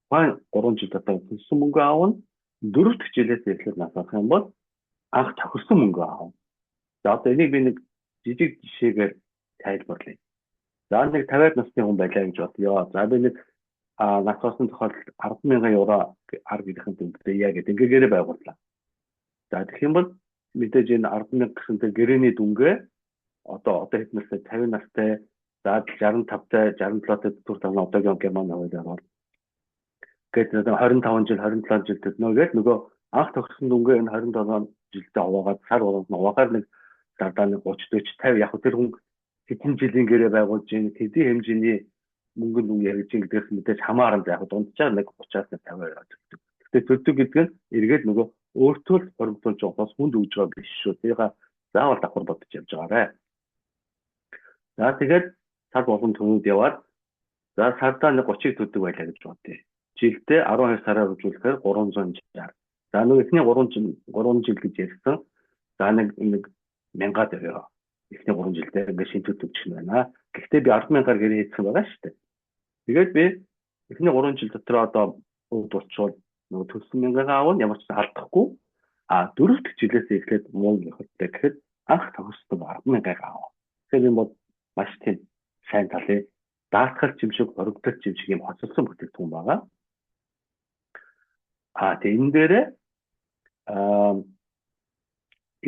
тухайн 3 жил дотор төлсөн мөнгөө авна. Дөрөв дэх жилээс эхлээд нас барах юм бол анх тохирсон мөнгөө авна. За, одоо энийг би нэг жижиг жишээгээр тайлбарлая. За, нэг 50-аад насны хүн байлаа гэж бодъё. За, би нэг нас барсан тохиолдолд 10,000 евро ар гэрийнхэн дүнтэй гэдэг ингээ гэрээ байгууллаа. За, тэгэх юм бол мэдээж энэ 10,000 гэсэн тэр гэрээний дүнгээ одоо хэд настай, 50 настай, за 65-тай, 67-тай түр тавна одоогийн Герман хуулиар бол гээд 25 жил, 27 жил төлнө гээд нөгөө анх тохирсон дүнгээ энэ 27 жилдээ хуваагаад, сар болгонд нь хуваагаар нэг сардаа нэг 30, 40, 50, яг тэр хүн хэдэн жилийн гэрээ байгуулж гин, хэдийн хэмжээний мөнгөнд дүн яригдж гин гэдгээс мэдээж хамааран яг дунджаар нэг 30-аас 50 евро төлдөг. Гэхдээ төлдөг гэдэг нь эргээд нөгөө өөртөө л хуримтлуулж байгаа, хүнд өгж байгаа биш шүү. Тэрийг заавал давхар бодож явж байгаарэ. За, тэгээд сар болгон төлөөд яваад, за, сардаа нэг 30-ыг төлдөг байлаа гэж бодъё. Жилдээ 12 сараар үзүүлэхээр 360. За, нөгөө эхний 3 жил, 3 жил гэж ярьсан. За, нэг мянгаад евро. Эхний 3 жилдээ ингээд шинэ төлдөг юм байна. Гэхдээ би 10,000-аар гэрээ хийсэн байгаа шүү дээ. Тэгээд би эхний 3 жил дотор одоо өвд болчвол нөгөө төлсөн мянгагаа авна, ямар ч алдахгүй. А дөрөв дэх жилээс эхлээд мөнгө явахтай гэхэд анх тохирсон 10,000-ыг авна. Тэгэхээр энэ бол маш тийм сайн талын даатгал юм шиг, хоригдол юм шиг юм хоцолсон бүтээгдэхүүн байгаа. А тэгээ энэ дээрээ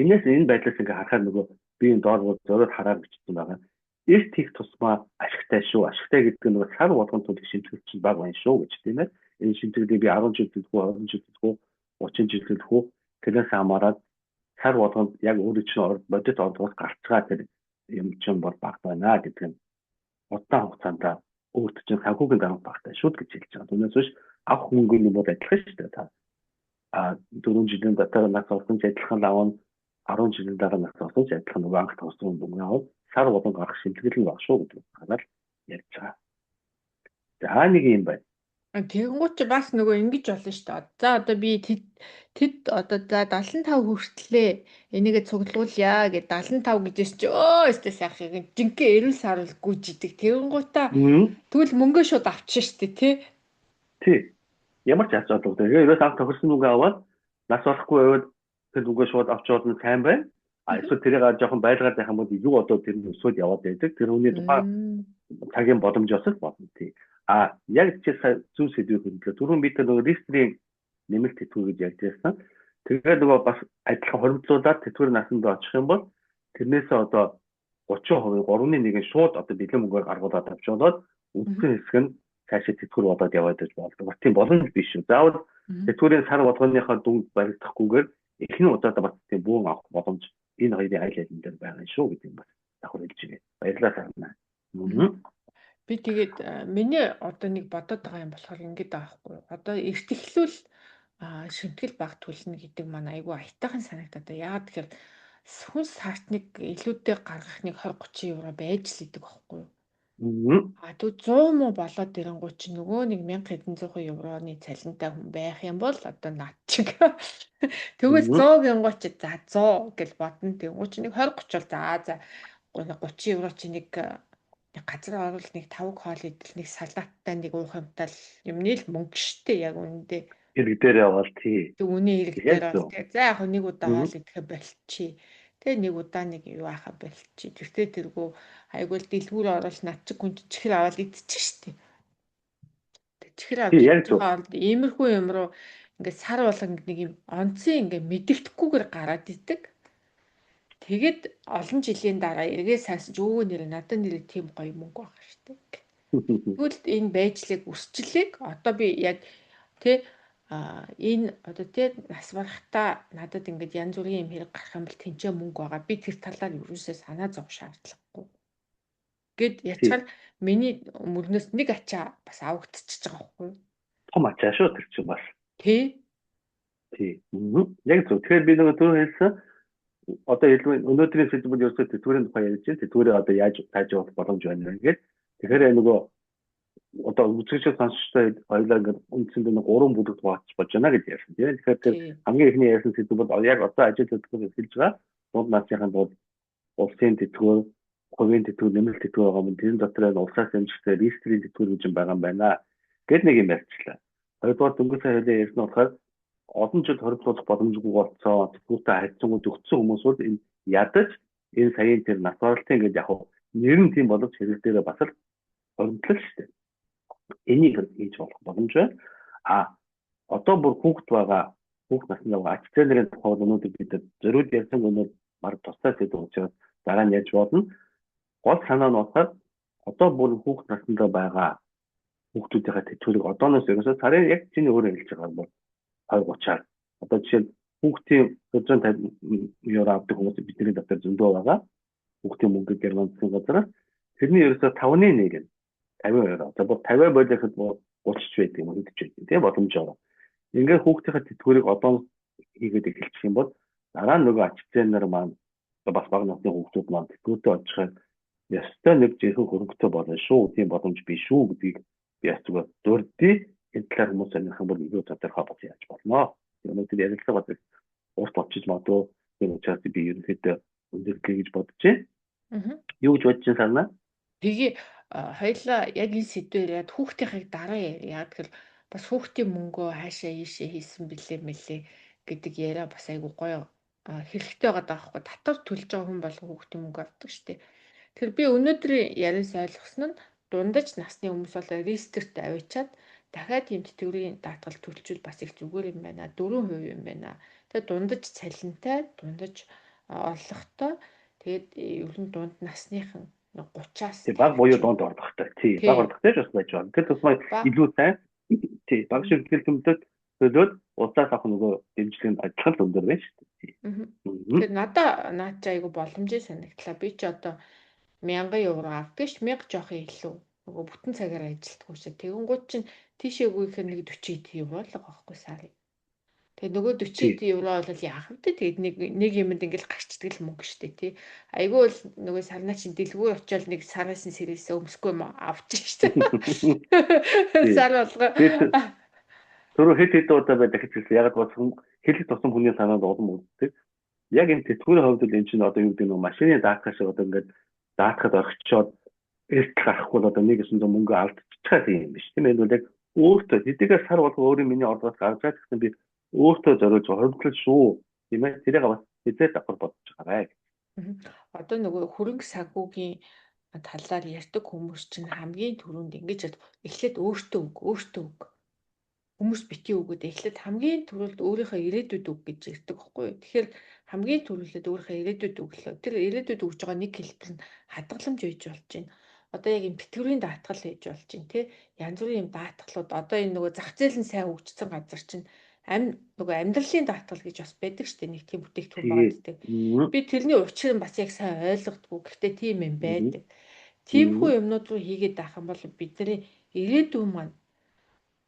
энэс энэ байдлаас ингээ харахаар нөгөө би энэ доор зориуд хараад бичсэн байгаа. Эрт хийх тусмаа ашигтай шүү. Ашигтай гэдэг нь нөгөө сар болгон төлөх шимтгэл чинь бага байна шүү гэж, тийм ээ. Энэ шимтгэлийг би 10 жил төлөх үү, 20 жил төлөх үү, 30 жил төлөх үү, тэрнээс хамаарат сар болгонд яг өөрөө чинь бодит орлогоос гарч байгаа тэр юм чинь бол бага байна гэдэг нь удаан хугацаанд өөрт чинь санхүүгийн дарамт багатай шүү гэж хэлж байгаа. Түүнээс биш авах мөнгө нь бол адилхан шүү дээ. Та 4 жилийн дотор нас орсон ч адилхан авна, 10 жилийн дараа нас орсон ч адилхан нөгөө анх тавсан мөнгө авах, сар болгон гарах шимтгэл нь баг шүү гэдэг утгаараа ярьж байгаа. За, нэг юм байна. Тэгэнгүүт чи бас нөгөө ингэж болно шүү дээ. За, одоо би тэд тэд одоо за 75 хүртлээ энийгээ цуглуулъя гэд 75 гэжээс чи өө өстэй сайхан жинхэнэ эрүүл саруул гүйж идэг. Тэгэнгүүтээ тэгвэл мөнгөө шууд авчих шүү дээ, тий? Тий. Ямар ч асуудал. Тэгээ ерөөс анх тохирсон мөнгө аваад нас болохгүй байвал тэр мөнгөө шууд авч яваад нь сайн байна. А эсвэл тэрийг жоохон байлгаад байх юм бол илүү одоо тэр нь өсөөд яваад байдаг. Тэр хүний тухайн цагийн боломжоос л болно, тий. А яг чи зөв сэдвийг хөндлөө. Түрүүн бид нөгөө рестрийн нэмэлт тэтгэвэр гэж ярьж байсан. Тэгээд нөгөө бас адилхан хоримтлуулад тэтгэвэр насанд очих юм бол тэрнээсээ одоо 30%, 3-ны 1 нь шууд одоо бэлэн мөнгөөр гаргуулад авч болоод үндсэн хэсэг нь цаашаа тэтгэвэр болоод яваад байж болдог. Бас тийм боломж биш шүү. Заавал тэтгэврийн сар болгоныхоо дүнд баригдахгүйгээр эхний удаад бас тийм бөөн авах боломж энэ хоёрын аль алин дээр байгаа шүү гэдэг нь бас давхар хэлж байгаа. Баярлалаа, Сарна. Би тэгээд миний одоо нэг бодоод байгаа юм болохоор ингэж байгаа байхгүй. Одоо эрт эхлүүл шимтгэл баг төлнө гэдэг маань айгүй аятайхан санагдаад. Яагаад тэгэхээр хүн сард нэг илүүдээ гаргах нэг 20 30 евро байж л идэг байхгүй юу? А тэгвэл 100 муу болоод ирэнгүүт чинь нөгөө нэг 1000 хэдэн зуун евроны цалинтай хүн байх юм бол одоо над чиг. Тэгвэл 100 гингуут чи за 100 гэж бодно. Тэнгуут чи нэг 20 30 бол за 30 евро чи нэг газар орвол нэг тавг хоол идэл, нэг салааттай, нэг уух юмтай л юмны л мөнгө штэ, яг үнэндээ. Хэрэг дээр явбал тий. Тэг үнийн хэрэг дээр бол тий. За яг нэг удаа хоол идэхэ болчих. Тэгээ нэг удаа нэг юу ахаа болчих. Тэртээ тэргүү айгуул дэлгүүр орол над чиг хүн чихэр аваад идчих штэ. Тэг чихэр авч Яг зөв. хоол иймэрхүү юм руу ингээд сар болгон нэг юм онцын ингээд мэдэгдэхгүйгээр гараад идэг. Тэгээд олон жилийн дараа эргээ саасж өө нэр надад нэр тийм гоё мөнгө байгаа штэ. Тэгвэл энэ байжлыг өсчлийг одоо би яг тий энэ одоо тий нас барахтаа надад ингээд янз бүрийн юм хэрэг гарах юм бол тэнцээ мөнгө байгаа. Би тэр талаар ерөөсөө санаа зовх шаардлагагүй. Гэд ячаар миний мөрнөөс нэг ачаа бас авагдчихж байгаа байхгүй юу? Том ачаа шүү тэр чинь бас. Тий. Тий. Яг зөв. Тэгэхээр би нөгөө түрүү хэлсэн одоо илүү өнөөдрийн сэдвүүд ерөөсөө тэтгэврийн тухай ярьж байна. Тэтгэврээ одоо яаж тааж явах боломж байна вэ гэдэг. Тэгэхээр нөгөө одоо үзэгч сонсогчтой хоёулаа ингээд үндсэндээ нэг гурван бүлэгт хуваалцаж болж байна гэж ярьсан тийм. Тэгэхээр тэр хамгийн эхний ярьсан сэдв бол яг одоо ажил хөдөлгөөн эхэлж байгаа дунд насныхын тулд улсын тэтгэвэр, хувийн тэтгэвэр, нэмэлт тэтгэвэр байгаа юм. Тэрэн дотор нь улсаас дэмжигтэй реестрийн тэтгэвэр гэж юм байгаа юм байна. Гэт нэг юм ярьчлаа. Хоёрдугаар дөнгөж сая хоёлаа ярьсан нь болохоор олон жил хоригдлуулах боломжгүй болцсон, тэтгэвртэй харьцангуй төгссөн хүмүүс бол энэ ядаж энэ саяын тэр нас баралтын ингээд яг нэр нь тийм боловч хэрэг дээрээ бас л хоримтлал шүү дээ. Энийг хийж болох боломж байна. А одоо бүр хүүхэд байгаа, хүүхд насны байгаа ач зээнэрийн тухай өнөөдөр бид зориуд ярьсан өнөө баг тусдай сэдв учраас дараа нь ярьж болно. Гол санаа нь болохоор одоо бүр хүүхд насндаа байгаа хүүхдүүдийнхээ тэтгэврийг одооноос ерөөсөө сарын яг чиний өөрөө хэлж байгаа бол 20 30-аар одоо жишээ нь хүүхдийн 150 евро авдаг хүмүүс бидний дотор зөндөө байгаа. Хүүхдийн мөнгө Герман засгийн газараас тэрний ерөөсөө 5-ны 1 нь 50 евро. За бүр 50 болоход 30 ч байдаг юм уу хэдэж байдаг тийм боломжоор. Ингээд хүүхдийнхээ тэтгэврийг одоо хийгээд эхэлчих юм бол дараа нь нөгөө ач зээнэр маань бас бага насны хүүхдүүд маань тэтгэвртэй очихоор ёстой нэг жинхэнэ хөрөнгөтэй болно шүү. Тийм боломж биш шүү гэдгийг би бас зүгээр дурдъя. Энэ талаар хүмүүс сонирх юм бол илүү тодорхой бас яаж болно. Өнөөдөр ярилцлага бас урт болчих магадгүй. Тийм учраас би ерөнхийдөө өндөрлөе гэж бодож байна. Юу гэж бодож байна Сарна? Тэгээ хоёлаа яг энэ сэдвээр яриад хүүхдийнхийг дараа яриа. Яг тэгэхээр бас хүүхдийн мөнгөө хаашаа ийшээ хийсэн бэлээ мэлээ гэдэг яриа бас айгу гоё хэрэгтэй байгаа даахгүй. Татвар төлж байгаа хүн болго хүүхдийн мөнгө авдаг штеп. Тэгэхээр би өнөөдрийн яриас ойлгосон нь дундаж насны хүмүүс бол реестрт авчиад дахиад ийм тэтгэврийн даатгал төлчвөл бас их зүгээр юм байна. 4% юм байна. Тэгээ дундаж цалинтай, дундаж орлоготой. Тэгээд ер нь дунд насныхан 30-аас Тий, баг буюу дунд орлоготой. Тий, баг орлоготой ч бас байж байна. Тэр тусмаа илүү сайн. Тий, баг шиг төлөмдөд төлөөд улсаас авах нөгөө дэмжлэг нь адилхан л өндөр байна шүү дээ. Тэгэхээр надаа наад чи айгу боломжтой санагдлаа. Би ч одоо 1000 евро авдаг ш 1000 жоох илүү. Нөгөө бүтэн цагаар ажилтгүй шээ. Тэгэнгүүт чинь тийшээгүй ихээр нэг 40 евро л байгаа байхгүй сарын. Тэгээ нөгөө 40 евро бол яах вэ? Тэгээд нэг нэг юмд ингээл гарчдаг л мөнгө штэ тий. Айгүй бол нөгөө сарнаа чинь дэлгүүр очиод нэг сараас нь сэрээсээ өмсөхгүй юм авчих штэ. Сар болго. Түрүү хэд хэд удаа бай дахиж хэлсэн. Яг болсон хэлэх тусам хүний санаанд улам үлддэг. Яг энэ тэтгэврийн хувьд л энэ чинь одоо юу гэдэг нь машины даатгах шиг одоо ингээд даатахад орхичоод эрт гарахгүй бол одоо 1900 мөнгө алдчихгаа тийм юм биш тийм ээ. Энэ бол яг өөртөө хэдийгээр сар болго өөрийн миний орлогоос гарч байгаа гэсэн би өөртөө зориулж хоримтлал шүү тийм ээ. Тэрийг бас хэзээ давхар бодож байгаарай. Одоо нөгөө хөрөнгө санхүүгийн талаар ярьдаг хүмүүс чинь хамгийн түрүүнд ингэж эхлээд өөртөө өг, өөртөө өг. Хүмүүс битгий өгөөд эхлээд хамгийн түрүүлд өөрийнхөө ирээдүйд өг гэж ярьдаг байхгүй юу? Тэгэхээр хамгийн түрүүлээд өөрийнхөө ирээдүйд өглөө. Тэр ирээдүйд өгж байгаа нэг хэлбэр нь хадгаламж байж болж байна. Одоо яг юм тэтгэврийн даатгал байж болж байна тий. Янз бүрийн юм даатгалууд одоо энэ нөгөө зах зээл нь сайн хөгжсөн газар чинь нөгөө амьдралын даатгал гэж бас байдаг шүү дээ. Нэг тийм бүтээгдэхүүн байгаа гэдэг. Би тэрний учир нь бас яг сайн ойлгодгүй. Гэхдээ тийм юм байдаг. Тиймэрхүү юмнууд руу хийгээд байх юм бол бидний ирээдүйн маань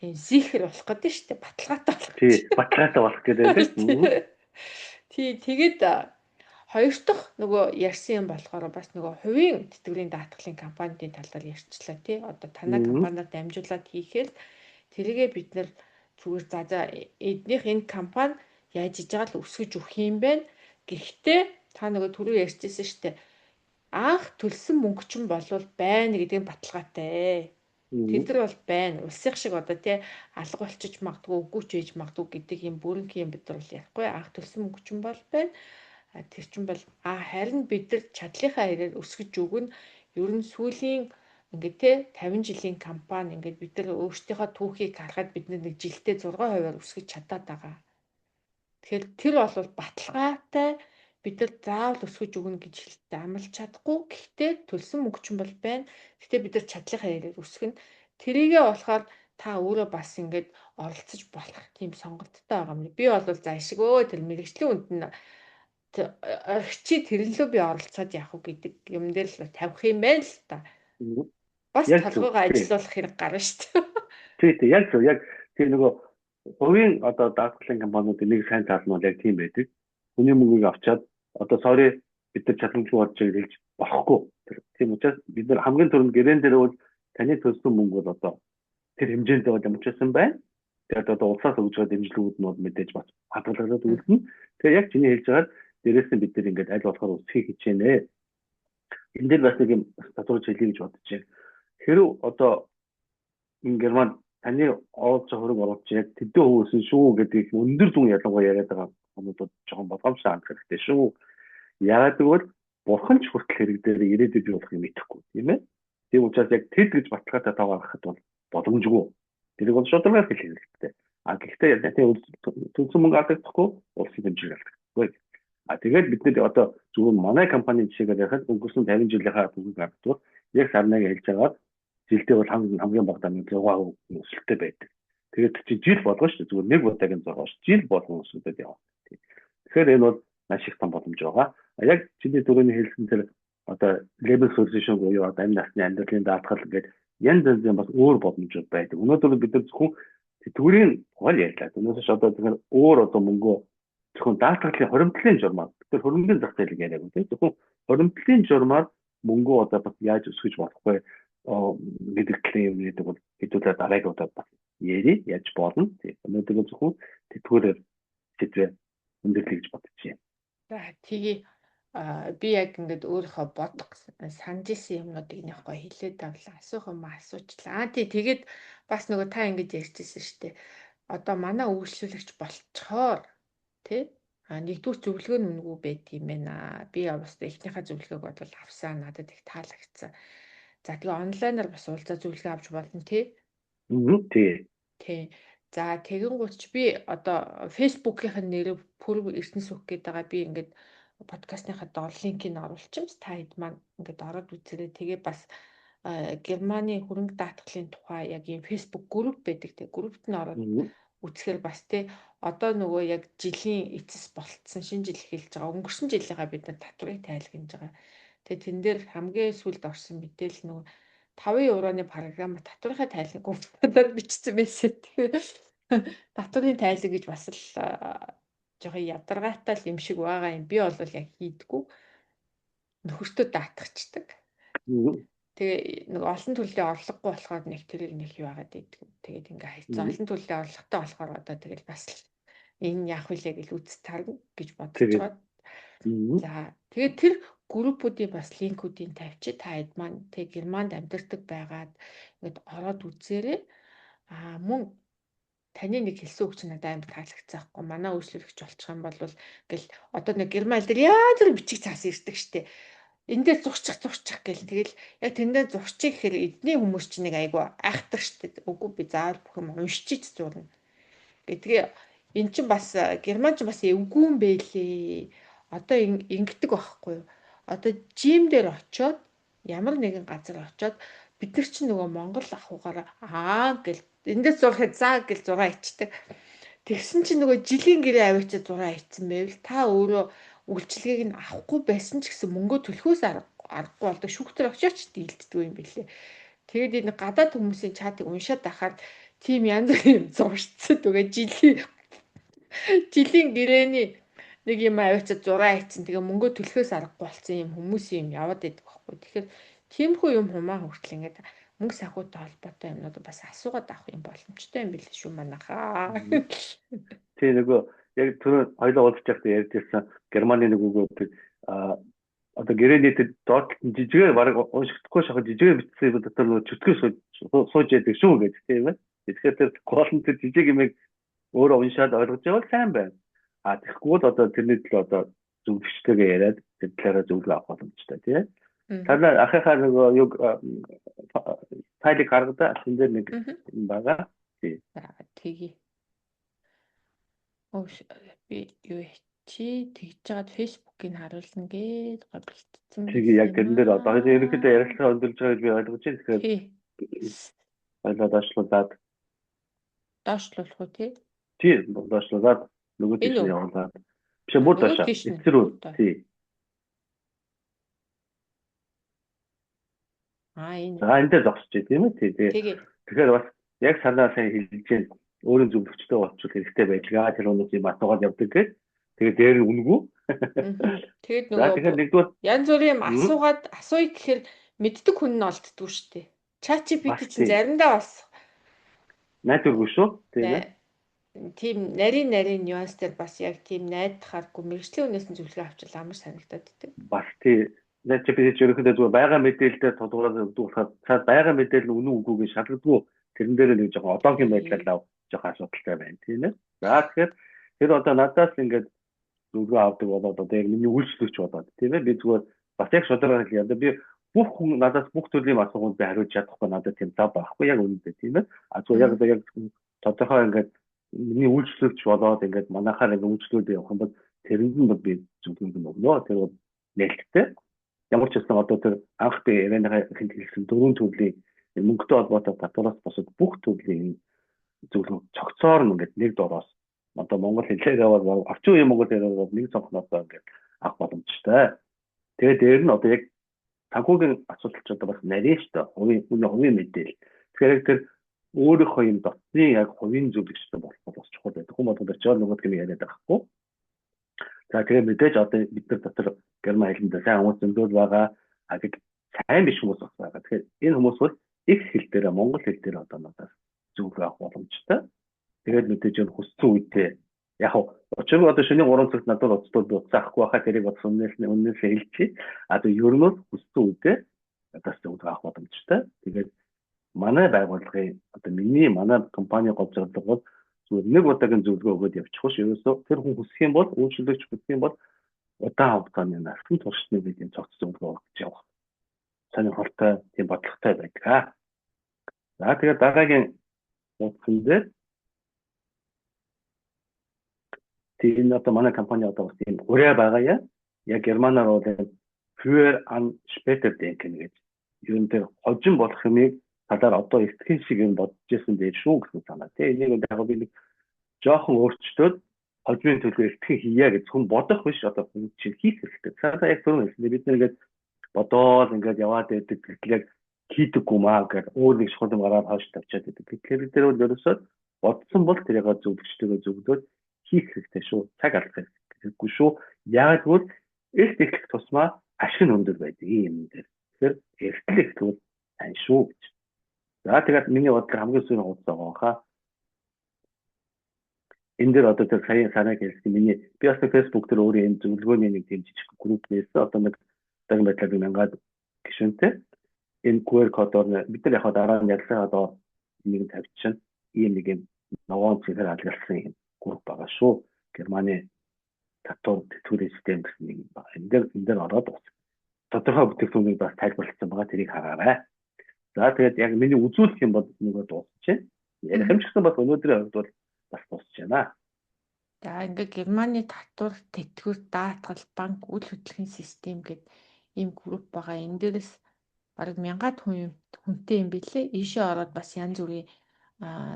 энэ зихэр болох гэдэг шүү дээ. Баталгаатай болох гэж. Тий, баталгаатай болох гэдэг тийм. Тий, тэгээд Хоёр дахь нөгөө ярьсан юм болохоор бас нөгөө хувийн тэтгэврийн даатгалын компанийн талаар ярьчлаа тий. Одоо танай компаниар дамжуулаад хийхээр тэрийгээ бид нэр зүгээр за эднийх энэ компани яаж иж байгаа л өсгөж өгөх юм байна. Гэхдээ та нөгөө түрүү ярьжсэн шүү дээ. Анх төлсөн мөнгө чинь болвол байна гэдэг нь баталгаатай. Тэд нар бол байна. Улсынх шиг одоо тий алга болчиж магадгүй, үгүй ч ээж магадгүй гэдэг юм бүрэнх юм бид нар бол ярихгүй. Анх төлсөн мөнгө чинь бол байна. Тэр чинь бол харин бид нар чадлынхаа хэрээр өсгөж өгнө. Ер нь сүүлийн ингээд те 50 жилийн компани ингээд бид нар өөрсдийнхөө түүхийг харахад бид нэг жилдээ 6%-аар өсгөж чадаад байгаа. Тэгэхээр тэр бол баталгаатай бид нар заавал өсгөж өгнө гэж хэлдэг амлаж чадахгүй. Гэхдээ төлсөн мөнгө чинь бол байна. Гэхдээ бид нар чадлынхаа хэрээр өсгөнө. Тэрийгээ болохоор та өөрөө бас ингээд оролцож болох тийм сонголттой байгаа юм. Би бол за ишгөө тэр мэрэгжлийн үнд нь орхичи тэрнлөө би оролцоод явах уу гэдэг юм дээр л тавих юм байна л та. Бас толгойгоо ажилуулах хэрэг гарна шүү дээ. Тий, тий, яг зөв. Яг тэр нөгөө хувийн одоо даатгалын компаниудын нэг сайн тал нь бол яг тийм байдаг. Хүний мөнгийг авчаад одоо sorry бид нар чадамжгүй болж байгааг хэлж болохгүй. Тийм учраас бид нар хамгийн түрүүнд гэрээн дээр бол таны төлсөн мөнгө бол одоо тэр хэмжээнд бол ямар ч байсан байна. Тэгээд одоо улсаас өгж байгаа дэмжлэгүүд нь бол мэдээж бас хадгалагдаад үлдэнэ. Тэгэхээр яг чиний хэлж байгаагаар дээрээс нь бид нар ингээд аль болохоор өсөхийг хичээнэ. Энэ дээр бас нэг юм татварч хэлье гэж бодож байна. Хэрв одоо энэ Герман таны оруулж байгаа хөрөнгө оруулалт яг тэдэн хувь өсөн шүү гэдгийг өндөр дүн ялангуяа яриад байгаа хүмүүст жоохон болгоомжтой хандах хэрэгтэй шүү. Яагаад гэвэл бурхан ч хүртэл хэрэг дээр ирээдүйд юу болохыг мэдэхгүй, тийм ээ. Тийм учраас яг тэд гэж баталгаатай тоо гаргахад бол боломжгүй. Тэрийг бол шударгаар хэлэх хэрэгтэй. А гэхдээ таны төлсөн мөнгө алдагдахгүй, улсын дэмжлэг алдагдахгүй. А тэгээд бид нар одоо зөвхөн манай компанийн жишээгээр ярихад өнгөрсөн 50 жилийнхаа түүхийг харахад яг сарнаг хэлж байгаа жилдээ бол хамгийн багадаа 6% өсөлттэй байдаг. Тэгээд чи жил болгоно шүү дээ. Зүгээр нэг удаагийн 6 шүү. Жил болгон өсөдөд явна. Тэгэхээр энэ бол маш их том боломж байгаа. Яг чиний түрүүний хэлсэн тэр одоо level solution буюу одоо амь насны амьдралын даатгал гэдэг янз янзын бас өөр боломжууд байдаг. Өнөөдөр бид нар зөвхөн тэтгэврийн тухай ярьлаа. Өнөөдөр одоо тэгэхээр өөр одоо мөнгөө зөвхөн даатгалын хоримтлын журмаар бид нар хөрөнгөний зах зээлийг яриаг тийм зөвхөн хоримтлын журмаар мөнгөө одоо бас яаж өсгөж болох вэ гэдэг талын юм гэдэг бол хэдүүлээ дараагийн удаад бас ярив яаж болно. Тийм. Өнөөдөр зөвхөн тэтгэврээр сэдвээ өндөрлөе гэж бодож байна. За тэгье. Би яг ингээд өөрийнхөө бодох санаж исэн юмнуудыг нэг гоё хэлээд авлаа. Асуух юм асуучлаа. Тий, тэгээд бас нөгөө та ингэж ярьжсэн шүү дээ. Одоо манай үйлчлүүлэгч болцохоор тий нэгдүгээр зөвлөгөө нь үнэгүй байд юм байна. Би бас эхнийхээ зөвлөгөөг бол авсан. Надад их таалагдсан. За тэгээ онлайнаар бас уулзаа зөвлөгөө авч болно тий. Тий. Тий. За тэгэнгүүт чи би одоо Facebook-ийн нэрээ Пүрэв Эрдэнэсүх гэдэг байгаа. Би ингээд подкастныхаа доор линкийг оруулчихсан. Та хэд маань ингээд ороод үзээрэй. Тэгээ бас Германы хөрөнгө даатгалын тухай яг ийм Facebook групп байдаг. Тэг группт нь ороод үзэхээр бас тий одоо нөгөө яг жилийн эцэс болцсон шинэ жил эхэлж байгаа. Өнгөрсөн жилийнхаа бид нар татварыг тайлгнаж байгаа. Тэгээ тэн дээр хамгийн сүүлд орсон мэдээлэл нөгөө 5 евроны програм татварынхаа тайлан группээр бичсэн байсан. Тэгэхээр татварын тайлан гэж бас л жоохон ядаргаатай л юм шиг байгаа юм. Би бол яг хийдгүү. Нөхөртөө даатгачдаг. Тэгээ нэг олон төрлийн орлогогүй болохоор нэг тэрийг нэг юу яагаад байдаг. Тэгээд ингээ хайцсан олон төрлийн орлоготой болохоор одоо тэгэл бас л энэ яах вүлээ гэж үз тарна гэж бодож байгаа. За тэгээд тэр группүүдийн бас линкүүдийн тавьчих та хэд маань тэг Германд амьдардаг байгаад ингээд ороод үзээрэй. Аа мөн таны нэг хэлсэн үг чинь надад амар таалагдсан байхгүй. Манай үйлчлүүлэгч болчих юм бол гэл одоо нэг герман хэл дээр янз бүр бичиг цаас ирдэг штэ. Энэ дээр зурчих зурчих гэл тэгэл яг тэндээ зурчих гэхээр эдний хүмүүс чинь нэг айгу айхтар штэ. Үгүй би заавал бүх юм уншиж зурна. Гэдгээ эн чинь бас герман чинь бас эвгүй юм бэлээ. Одоо ингэдэг байхгүй юу? Одоо жим дээр очиод ямар нэгэн газар очиод бид нар чинь нөгөө Монгол ахуйгаараа аа гэл эндээс зурхад заа гэл зураа ичдэг. Тэгсэн чинь нөгөө жилийн гэрээ аваачаа зураа ичсэн байвал та өөрөө үйлчилгээг нь авахгүй байсан ч гэсэн мөнгөө төлөхөөс аргагүй болдог. Шүүхтэр очиоч дийлддэг юм билээ. Тэгээд энэ гадаад хүмүүсийн чатыг уншаад байхаар тийм янз бүрийн юм зурцсан. Тэгээ жилийн жилийн гэрээний Нэг юм аваачаад зураа хийцэн, тэгээ мөнгөө төлөхөөс аргагүй болсон юм хүмүүс юм яваад байдаг байхгүй. Тэгэхээр тиймэрхүү юм хумаа хүртэл ингээд мөнгө санхүүтэй холбоотой юмнууд бас асуугаад авах юм боломжтой юм билээ шүү манайхаа. Тий, нөгөө яг түрүү хоёлоо уулзч байхдаа ярьж ирсэн Германы нэг үг одоо гэрээний тэр доод талд нь жижигээр бараг уншигдахгүй шахах жижигээр бичсэн юм дотор нөгөө чөтгөр сууж яадаг шүү гэж, тийм ээ. Тэгэхээр тэр гол нь тэр жижиг юмыг өөрөө уншаад ойлгож байвал сайн байна. А тэгэхгүй бол одоо тэрний төлөө одоо зөвлөгчтэйгээ яриад тэр талаараа зөвлөгөө авах боломжтой, тийм ээ. Та нар ахыхаа нөгөө юг файлыг гаргадаа, тэн дээр нэг юм байгаа. Тий. За, тэгье. Би юу чи тэгж жагаад Facebook-ийг харуулна гээд бэлтцсэн Тэгээ яг тэрэн дээр одоо хоёул ерөнхийдөө ярилцлага өндөрлөж байгаа гэж би ойлгож байна. Тэгэхээр хоёулаа доошлуулад доошлуулах уу, тий? Тий, доошлуулад нөгөө тийш нь явуулаад. Биш, бүр доошоо. Эцэр үү? Тий. Аа, энэ. За, энэ дээр зогсож тийм ээ. Тий. Тэгэхээр бас яг санаа сайн хэлж байна. Өөрийн зөвлөгчтэй болчихвол хэрэгтэй байдгаа. Тэр хүмүүс юм асуугаад явдаг гэж. Тэгээ дээр нь үнэгүй. Тэгээд нөгөө нэгдүгээр янз бүрийн юм асуугаад асууя гэхээр мэддэг хүн нь олддгүй шүү дээ. ChatGPT чинь заримдаа бас найдваргүй шүү. Тийм ээ. Тийм нарийн нарийн нюанс дээр бас яг тийм найдахааргүй мэргэжлийн хүнээс нь зөвлөгөө авчвал амар санагдаад байдаг. Бас тий. ChatGPT ч ерөнхийдөө зүгээр байгаа мэдээлэлээр тодорхойлоод өгдөг болохоор цаад байгаа мэдээлэл нь үнэн үгүйг шалгадгүй, тэрэн дээр нэг жоохон одоогийн байдлаар лав жоохон асуудалтай байна, тийм ээ. За, тэгэхээр тэр одоо надаас ингээд зөвлөгөө авдаг болоод одоо яг миний үйлчлэгч болоод, тийм ээ, би зүгээр бас яг шударгаар хэлье. Одоо би бүх хүн надаас бүх төрлийн асуултанд би хариулж чадахгүй, надад тийм зав байхгүй яг үнэндээ, тийм ээ. А зүгээр яг одоо яг тодорхой ингээд миний үйлчлэгч болоод ингээд манайхаар ингээд үйлчлүүлээд явах юм бол тэрэнд нь бол би зөвлөгөөг нь өгнө. Тэр бол нээлттэй. Ямар ч гэсэн одоо тэр анх би ярианыхаа эхэнд хэлсэн дөрвөн төрлийн мөнгөтэй холбоотой татвараас бусад бүх төрлийн энэ зөвлөгөө цогцоор нь ингээд нэг дороос одоо монгол хэлээр яваад орчин үеийн монгол хэлээр бол нэг цонхноосоо ингээд авах боломжтой. Тэгээд дээр нь одоо яг санхүүгийн асуудал ч одоо бас нарийн шүү дээ. Хувийн хүний хувийн мэдээлэл. Тэгэхээр яг тэр өөрийнхөө юм дотны яг хувийн зөвлөгчтэй болох бол бас чухал байдаг. Хүмүүс болгоод очиод нөгөөдг нь яриад байгаа хгүй. За, тэгээ мэдээж одоо бид нар дотор герман хэлэндээ сайн хүмүүс зөндөл байгаа. А тэг сайн биш хүмүүс бас байгаа. Тэгэхээр энэ хүмүүс бол их хэл дээр, монгол хэл дээр одоо надаас зөвлөгөө авах боломжтой. Тэгээд мэдээж энэ хүссэн үедээ яг учиргүй одоо шөнийн 3 цагт надад уцтууд буцаахгүй байхаа, тэрийг бас өмнөөс хэлчихье. А тэг ер нь бол хүссэн үедээ надаас зөвлөгөө авах боломжтой. Тэгээд манай байгууллагын одоо миний манай компани гол зорилго бол зүгээр нэг удаагийн зөвлөгөө өгөөд явчих ш. Ерөөсөө тэр хүн хүсэх юм бол, үйлчлэгч хүсэх юм бол удаан хугацааны насан туршны бид юм цогц зөвлөгөө өгч явах сонирхолтой, тийм бодлоготой байдаг. За, тэгээд дараагийн хуудсан дээр тийм одоо манай компани одоо бас тийм ураа байгаа яа. Яг германаар бол früher an später denken гэж ер нь тэр хожим болох юмыг талаар одоо эртхэн шиг юм бодож исэн дээр шүү гэсэн санаа. Тэгээ энийг яг би нэг жоохон өөрчлөөд хожимын төлөө эртхэн хийе гэж хүн бодох биш, одоо хүн чинь хийх хэрэгтэй. Цаашаа яг түрүүн хэлсэн. Бид нэг ингээд бодоол ингээд яваад байдаг, гэтэл яг хийдэггүй маа гэдэг өөр нэг шугам гараад хойш тавьчаад байдаг. Тэгэхээр тэр бол ерөөсөө бодсон бол тэрийг зөвлөгчтэйгээ зөвлөөд хийх хэрэгтэй шүү. Цаг алдах хэрэггүй шүү. Яг гэвэл эрт эхлэх тусмаа ашиг нь өндөр байдаг юм дээр. Тэгэхээр эртэл эхлүүл сайн шүү гэж. За, тэгээд миний бодлоор хамгийн сүүлийн хуудас байгаа хаа. Энэ дээр одоо тэр сая санааг хэлсэн миний би бас Facebook дээр өөрийн энэ зөвлөгөөний нэг тийм жижиг групп нээсэн. Одоо нэг одоогийн байдлаар би мянгаад гишүүнтэй. Энэ QR кодоор бид нар яг дараа нь ярилцгаа одоо энийг тавьчихна. Ийм нэг юм ногоон цэгээр алгалсан юм групп байгаа шүү. Германы татвар тэтгэврийн систем гэсэн нэг юм байна. Энэ дээр ороод бас тодорхой бүтээгдэхүүнийг бас тайлбарласан байгаа. Тэрийг хараарай. За, тэгээд яг миний үзүүлэх юм бол нөгөө дуусчихэ. Ярих юм ч гэсэн бас өнөөдрийн хувьд бол бас дуусч байна. За, ингээ Германы татвар тэтгэвэр даатгал банк үл хөдлөхийн систем гэдэг ийм групп байгаа. Энэ дээрээс бараг мянгаад хүн хүнтэй юм билээ. Ийшээ ороод бас янз бүрийн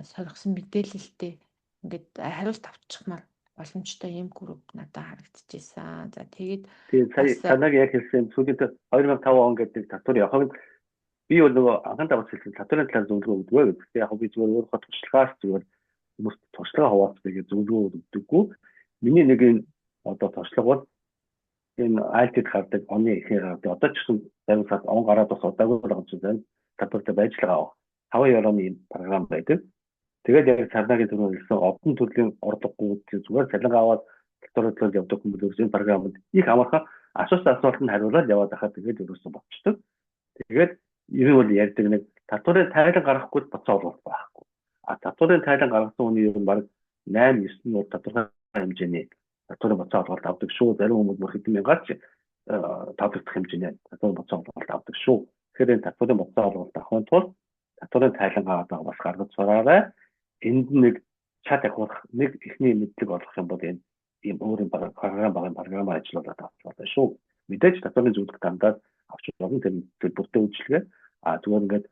соргисон мэдээлэлтэй ингээд хариулт авчихмаар боломжтой ийм групп надад харагдчихсан. За, тэгээд Тэгээд сая санааг яг хэлсэн сүүлийн 2005 он гэдэг татвар явах нь би бол нөгөө анхан давж хэлсэн татварын талаар зөвлөгөө өгдөг гэж. Яг би зүгээр өөрийнхөө туршлагаас зүгээр хүмүүст туршлага хуваалцдаг гэж зөвлөгөө өгдөггүй. Миний нэг энэ одоо туршлага бол энэ IELTS гардаг, оны ихээр гардаг. Одоо ч гэсэн зарим сард он гараад бас удаагүй л байгаа юм чинь зарим салбарт байж л байгаа. 5 евроны ийм програм байдаг. Тэгээд яг Сарнагийн түрүү хэлсэн олон төрлийн орлогогүй зүгээр цалингаа аваад татвар явдаг хүмүүс энэ програмд их амархан асуусан асуултанд хариулаад яваад байхад тэгээд ерөөсөн болчдөг. Тэгээд ер нь бол ярьдаг нэг татварын тайлан гаргахгүй буцаа олголт байхгүй. А татварын тайлан гаргасан хүний ер нь бараг 8 9 нь бол тодорхой хэмжээний татварын буцаа олголт авдаг шүү. Зарим хүмүүс бүр хэдэн мянгаар ч тоологдох хэмжээний татварын буцаа олголт авдаг шүү. Тэгэхээр энэ татварын буцаа олголт авахын тулд татварын тайлангаа одоо бас гаргаж сураарай. Энд нэг чад ахиулах нэг эхний мэдлэг олох юм бол энэ ийм өөр юм програм байгаа, програмаар ажиллуулад авч болно шүү. Мэдээж татварын зөвлөх дандаа авч болно, тэр төлбөртэй үйлчилгээ. А зүгээр ингээд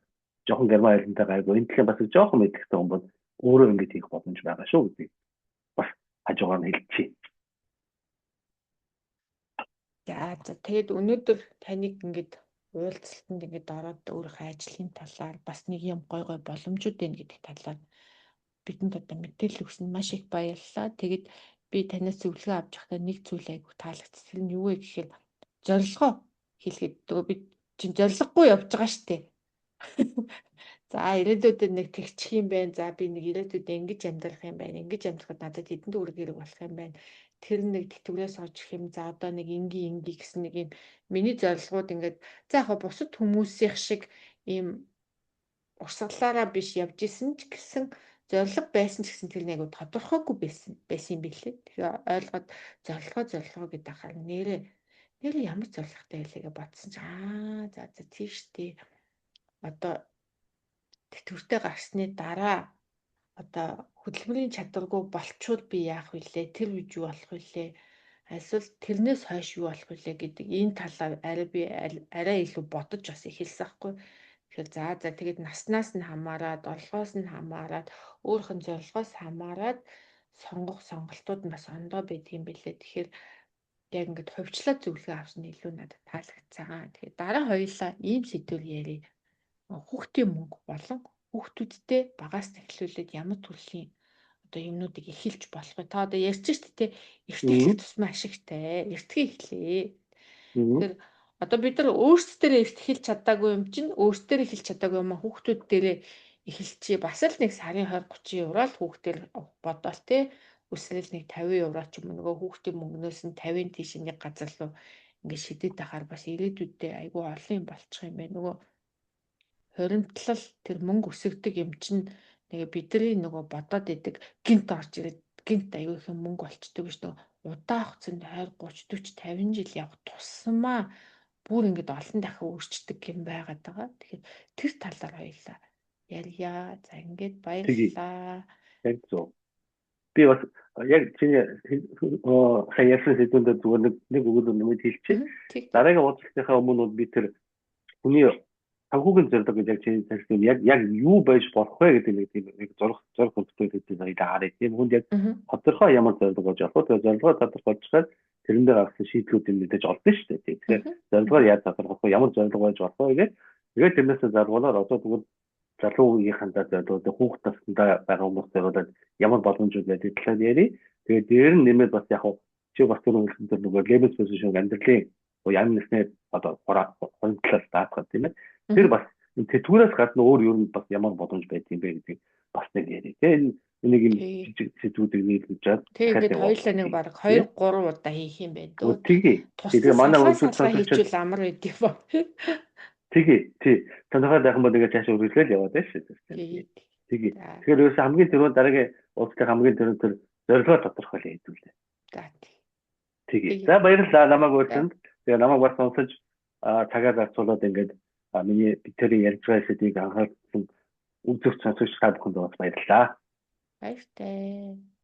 жоохон герман хэлэнтэй гайгүй, энэ талын бас жоохон мэдлэгтэй хүн бол өөрөө ингэж хийх боломж байгаа шүү гэдгийг бас хажуугаар нь хэлчихье. За, тэгээд өнөөдөр таныг ингээд уулзалтанд ингээд ороод өөрийнхөө ажлын талаар, бас нэг юм гой гой боломжууд байна гэдэг талаар бидэнд одоо мэдээлэл өгсөн маш их баярлалаа. Тэгээд би танаас зөвлөгөө авч байхдаа нэг зүйл айгүй таалагдсан. Тэр нь юу вэ гэхээр зорилгоо хэлэхэд нөгөө бид чинь зорилгогүй явж байгаа штэ. За, ирээдүйдээ нэг тэгчих юм байна. За, би нэг ирээдүйдээ ингэж амьдрах юм байна. Ингэж амьдрахад надад хэдэн төгрөг хэрэг болох юм байна. Тэр нэг тэтгэврээс орж ирэх юм. За, одоо нэг инги инги гэсэн нэг юм миний зорилгууд ингээд, за яг бусад хүмүүсийнх шиг ийм урсгалаараа биш явж исэн ч гэсэн, зорилго байсан ч гэсэн тэр нэг тодорхойгүй байсан юм билээ. Тэгэхээр ойлгоод зорилгоо зорилгоо гэдэг ахаар нэрээ нэрээ ямар зорилготой байлаа гэж бодсон чи аа, за за, тийш тий. Одоо тэтгэвртэй гарсны дараа одоо хөдөлмөрийн чадваргүй болчвол би яах вүлээ? Тэр үед юу болох вүлээ? Эсвэл тэрнээс хойш юу болох вүлээ гэдэг энэ талаар арай би арай илүү бодож бас эхэлсэн хгүй. Тэгэхээр за за, тэгээд наснаас нь хамаарат, орлогоос нь хамаарат, өөрийнх нь зорилгоос хамаарат сонгох сонголтууд нь бас ондоо байдаг юм билээ. Тэгэхээр яг ингээд хувьчлаад зөвлөгөө авсан нь илүү надад таалагдсан. Тэгэхээр дараа хоёулаа ийм сэдвээр ярив. Хүүхдийн мөнгө болон хүүхдүүдтэй багаас эхлүүлээд ямар төрлийн одоо юмнуудыг эхэлж болох вэ? Та одоо ярьж штэ тэ, эрт эхлэх тусмаа ашигтай. Эртгээ эхлэе. Тэгэхээр одоо бид нар өөрсдөө эрт эхэлж чадаагүй юм чинь, өөрсдөө эхэлж чадаагүй юм хүүхдүүд дээрээ эхэлчихье. Бас л нэг сарын 20 30 евро л хүүхдээр бодоол те, өсрөл нэг 50 евро ч юм уу, нөгөө хүүхдийн мөнгнөөс нь 50-ын тийш нэг газар руу ингээд шидэд ахаар бас ирээдүйдээ айгүй олон юм болчих юм байна. Нөгөө хуримтлал, тэр мөнгө өсөгдөг юм чинь нэг бидний нөгөө бодоод идэг гинт орж ирээд гинт айгүй их мөнгө болчдөг гэж, нөгөө удаан хугацаанд 20 30 40 50 жил явах тусмаа бүр ингээд олон дахин өөрчдөг юм байгаад байгаа. Тэгэхээр тэр талаар хоёлаа ярья. За, ингээд баярлалаа. Яг зөв. Би бас яг чиний сая ярьсан сэдвүүндээ зүгээр нэг өгүүлбэр нэмээд хэлчихье. Дараагийн уулзалтынхаа өмнө би тэр хүний санхүүгийн зорилго гэж яг чиний хэлсэн яг яг юу байж болох вэ гэдэг нэг тийм нэг зураг зураг хөлттэй гэдэг нэг харъя. Тийм хүнд яг тодорхой ямар зорилго болж болох вэ? Тэгээ зорилгоо тодорхойлчиход тэрэндээ гаргасан шийдлүүдийг мэдээж олдно шүү дээ. Тэгэхээр зорилгоор яаж тодорхойлох вэ? Ямар зорилго байж болох вэ гэдэг. Тэгээд тэрнээс заргуулаар одоо тэгвэл залуугийнхандаа зориулаад, хүүхд насндаа байгаа хүмүүс зориулаад ямар боломжууд байдаг талаар ярив. Тэгээд дээр нь нэмээд бас яг чи бас түрүү хэлсэн тэр нөгөө Lebensversicherung, амьдралын яам насны одоо хуримтлал даатгах, тийм ээ. Тэр бас тэтгэврээс гадна өөр юу нь бас ямар боломж байдаг юм бэ гэдгийг бас нэг ярив. Тэгээ энэ нэг юм жижиг сэдвүүдийг нийлүүлж чад. Тэгээд хоёулаа нэг баг 2 3 удаа хийх юм байна дөө. Тэгээ. Тэгээ манай үзэл сонсогчид амар байд юм ба. Тэгээ. Тий. Тодорхой байх юм бол ингээд цаашаа үргэлжлэл яваад байна шүү дээ. Тэгээ. Тэгэхээр ерөөсөө хамгийн түрүүнд, дараагийн уулзалтын хамгийн түрүүнд тэр зорилгоо тодорхойлъё хэдүүлээ. За. Тэгээ. За, баярлалаа намайг урьсанд. Тэгээ намайг бас сонсож, цагаа зарцуулаад ингээд миний бидний ярьж байгаа сэдвийг анхаарсан үзэгч сонсогч та бүхэнд бас баярлалаа. Баяртай.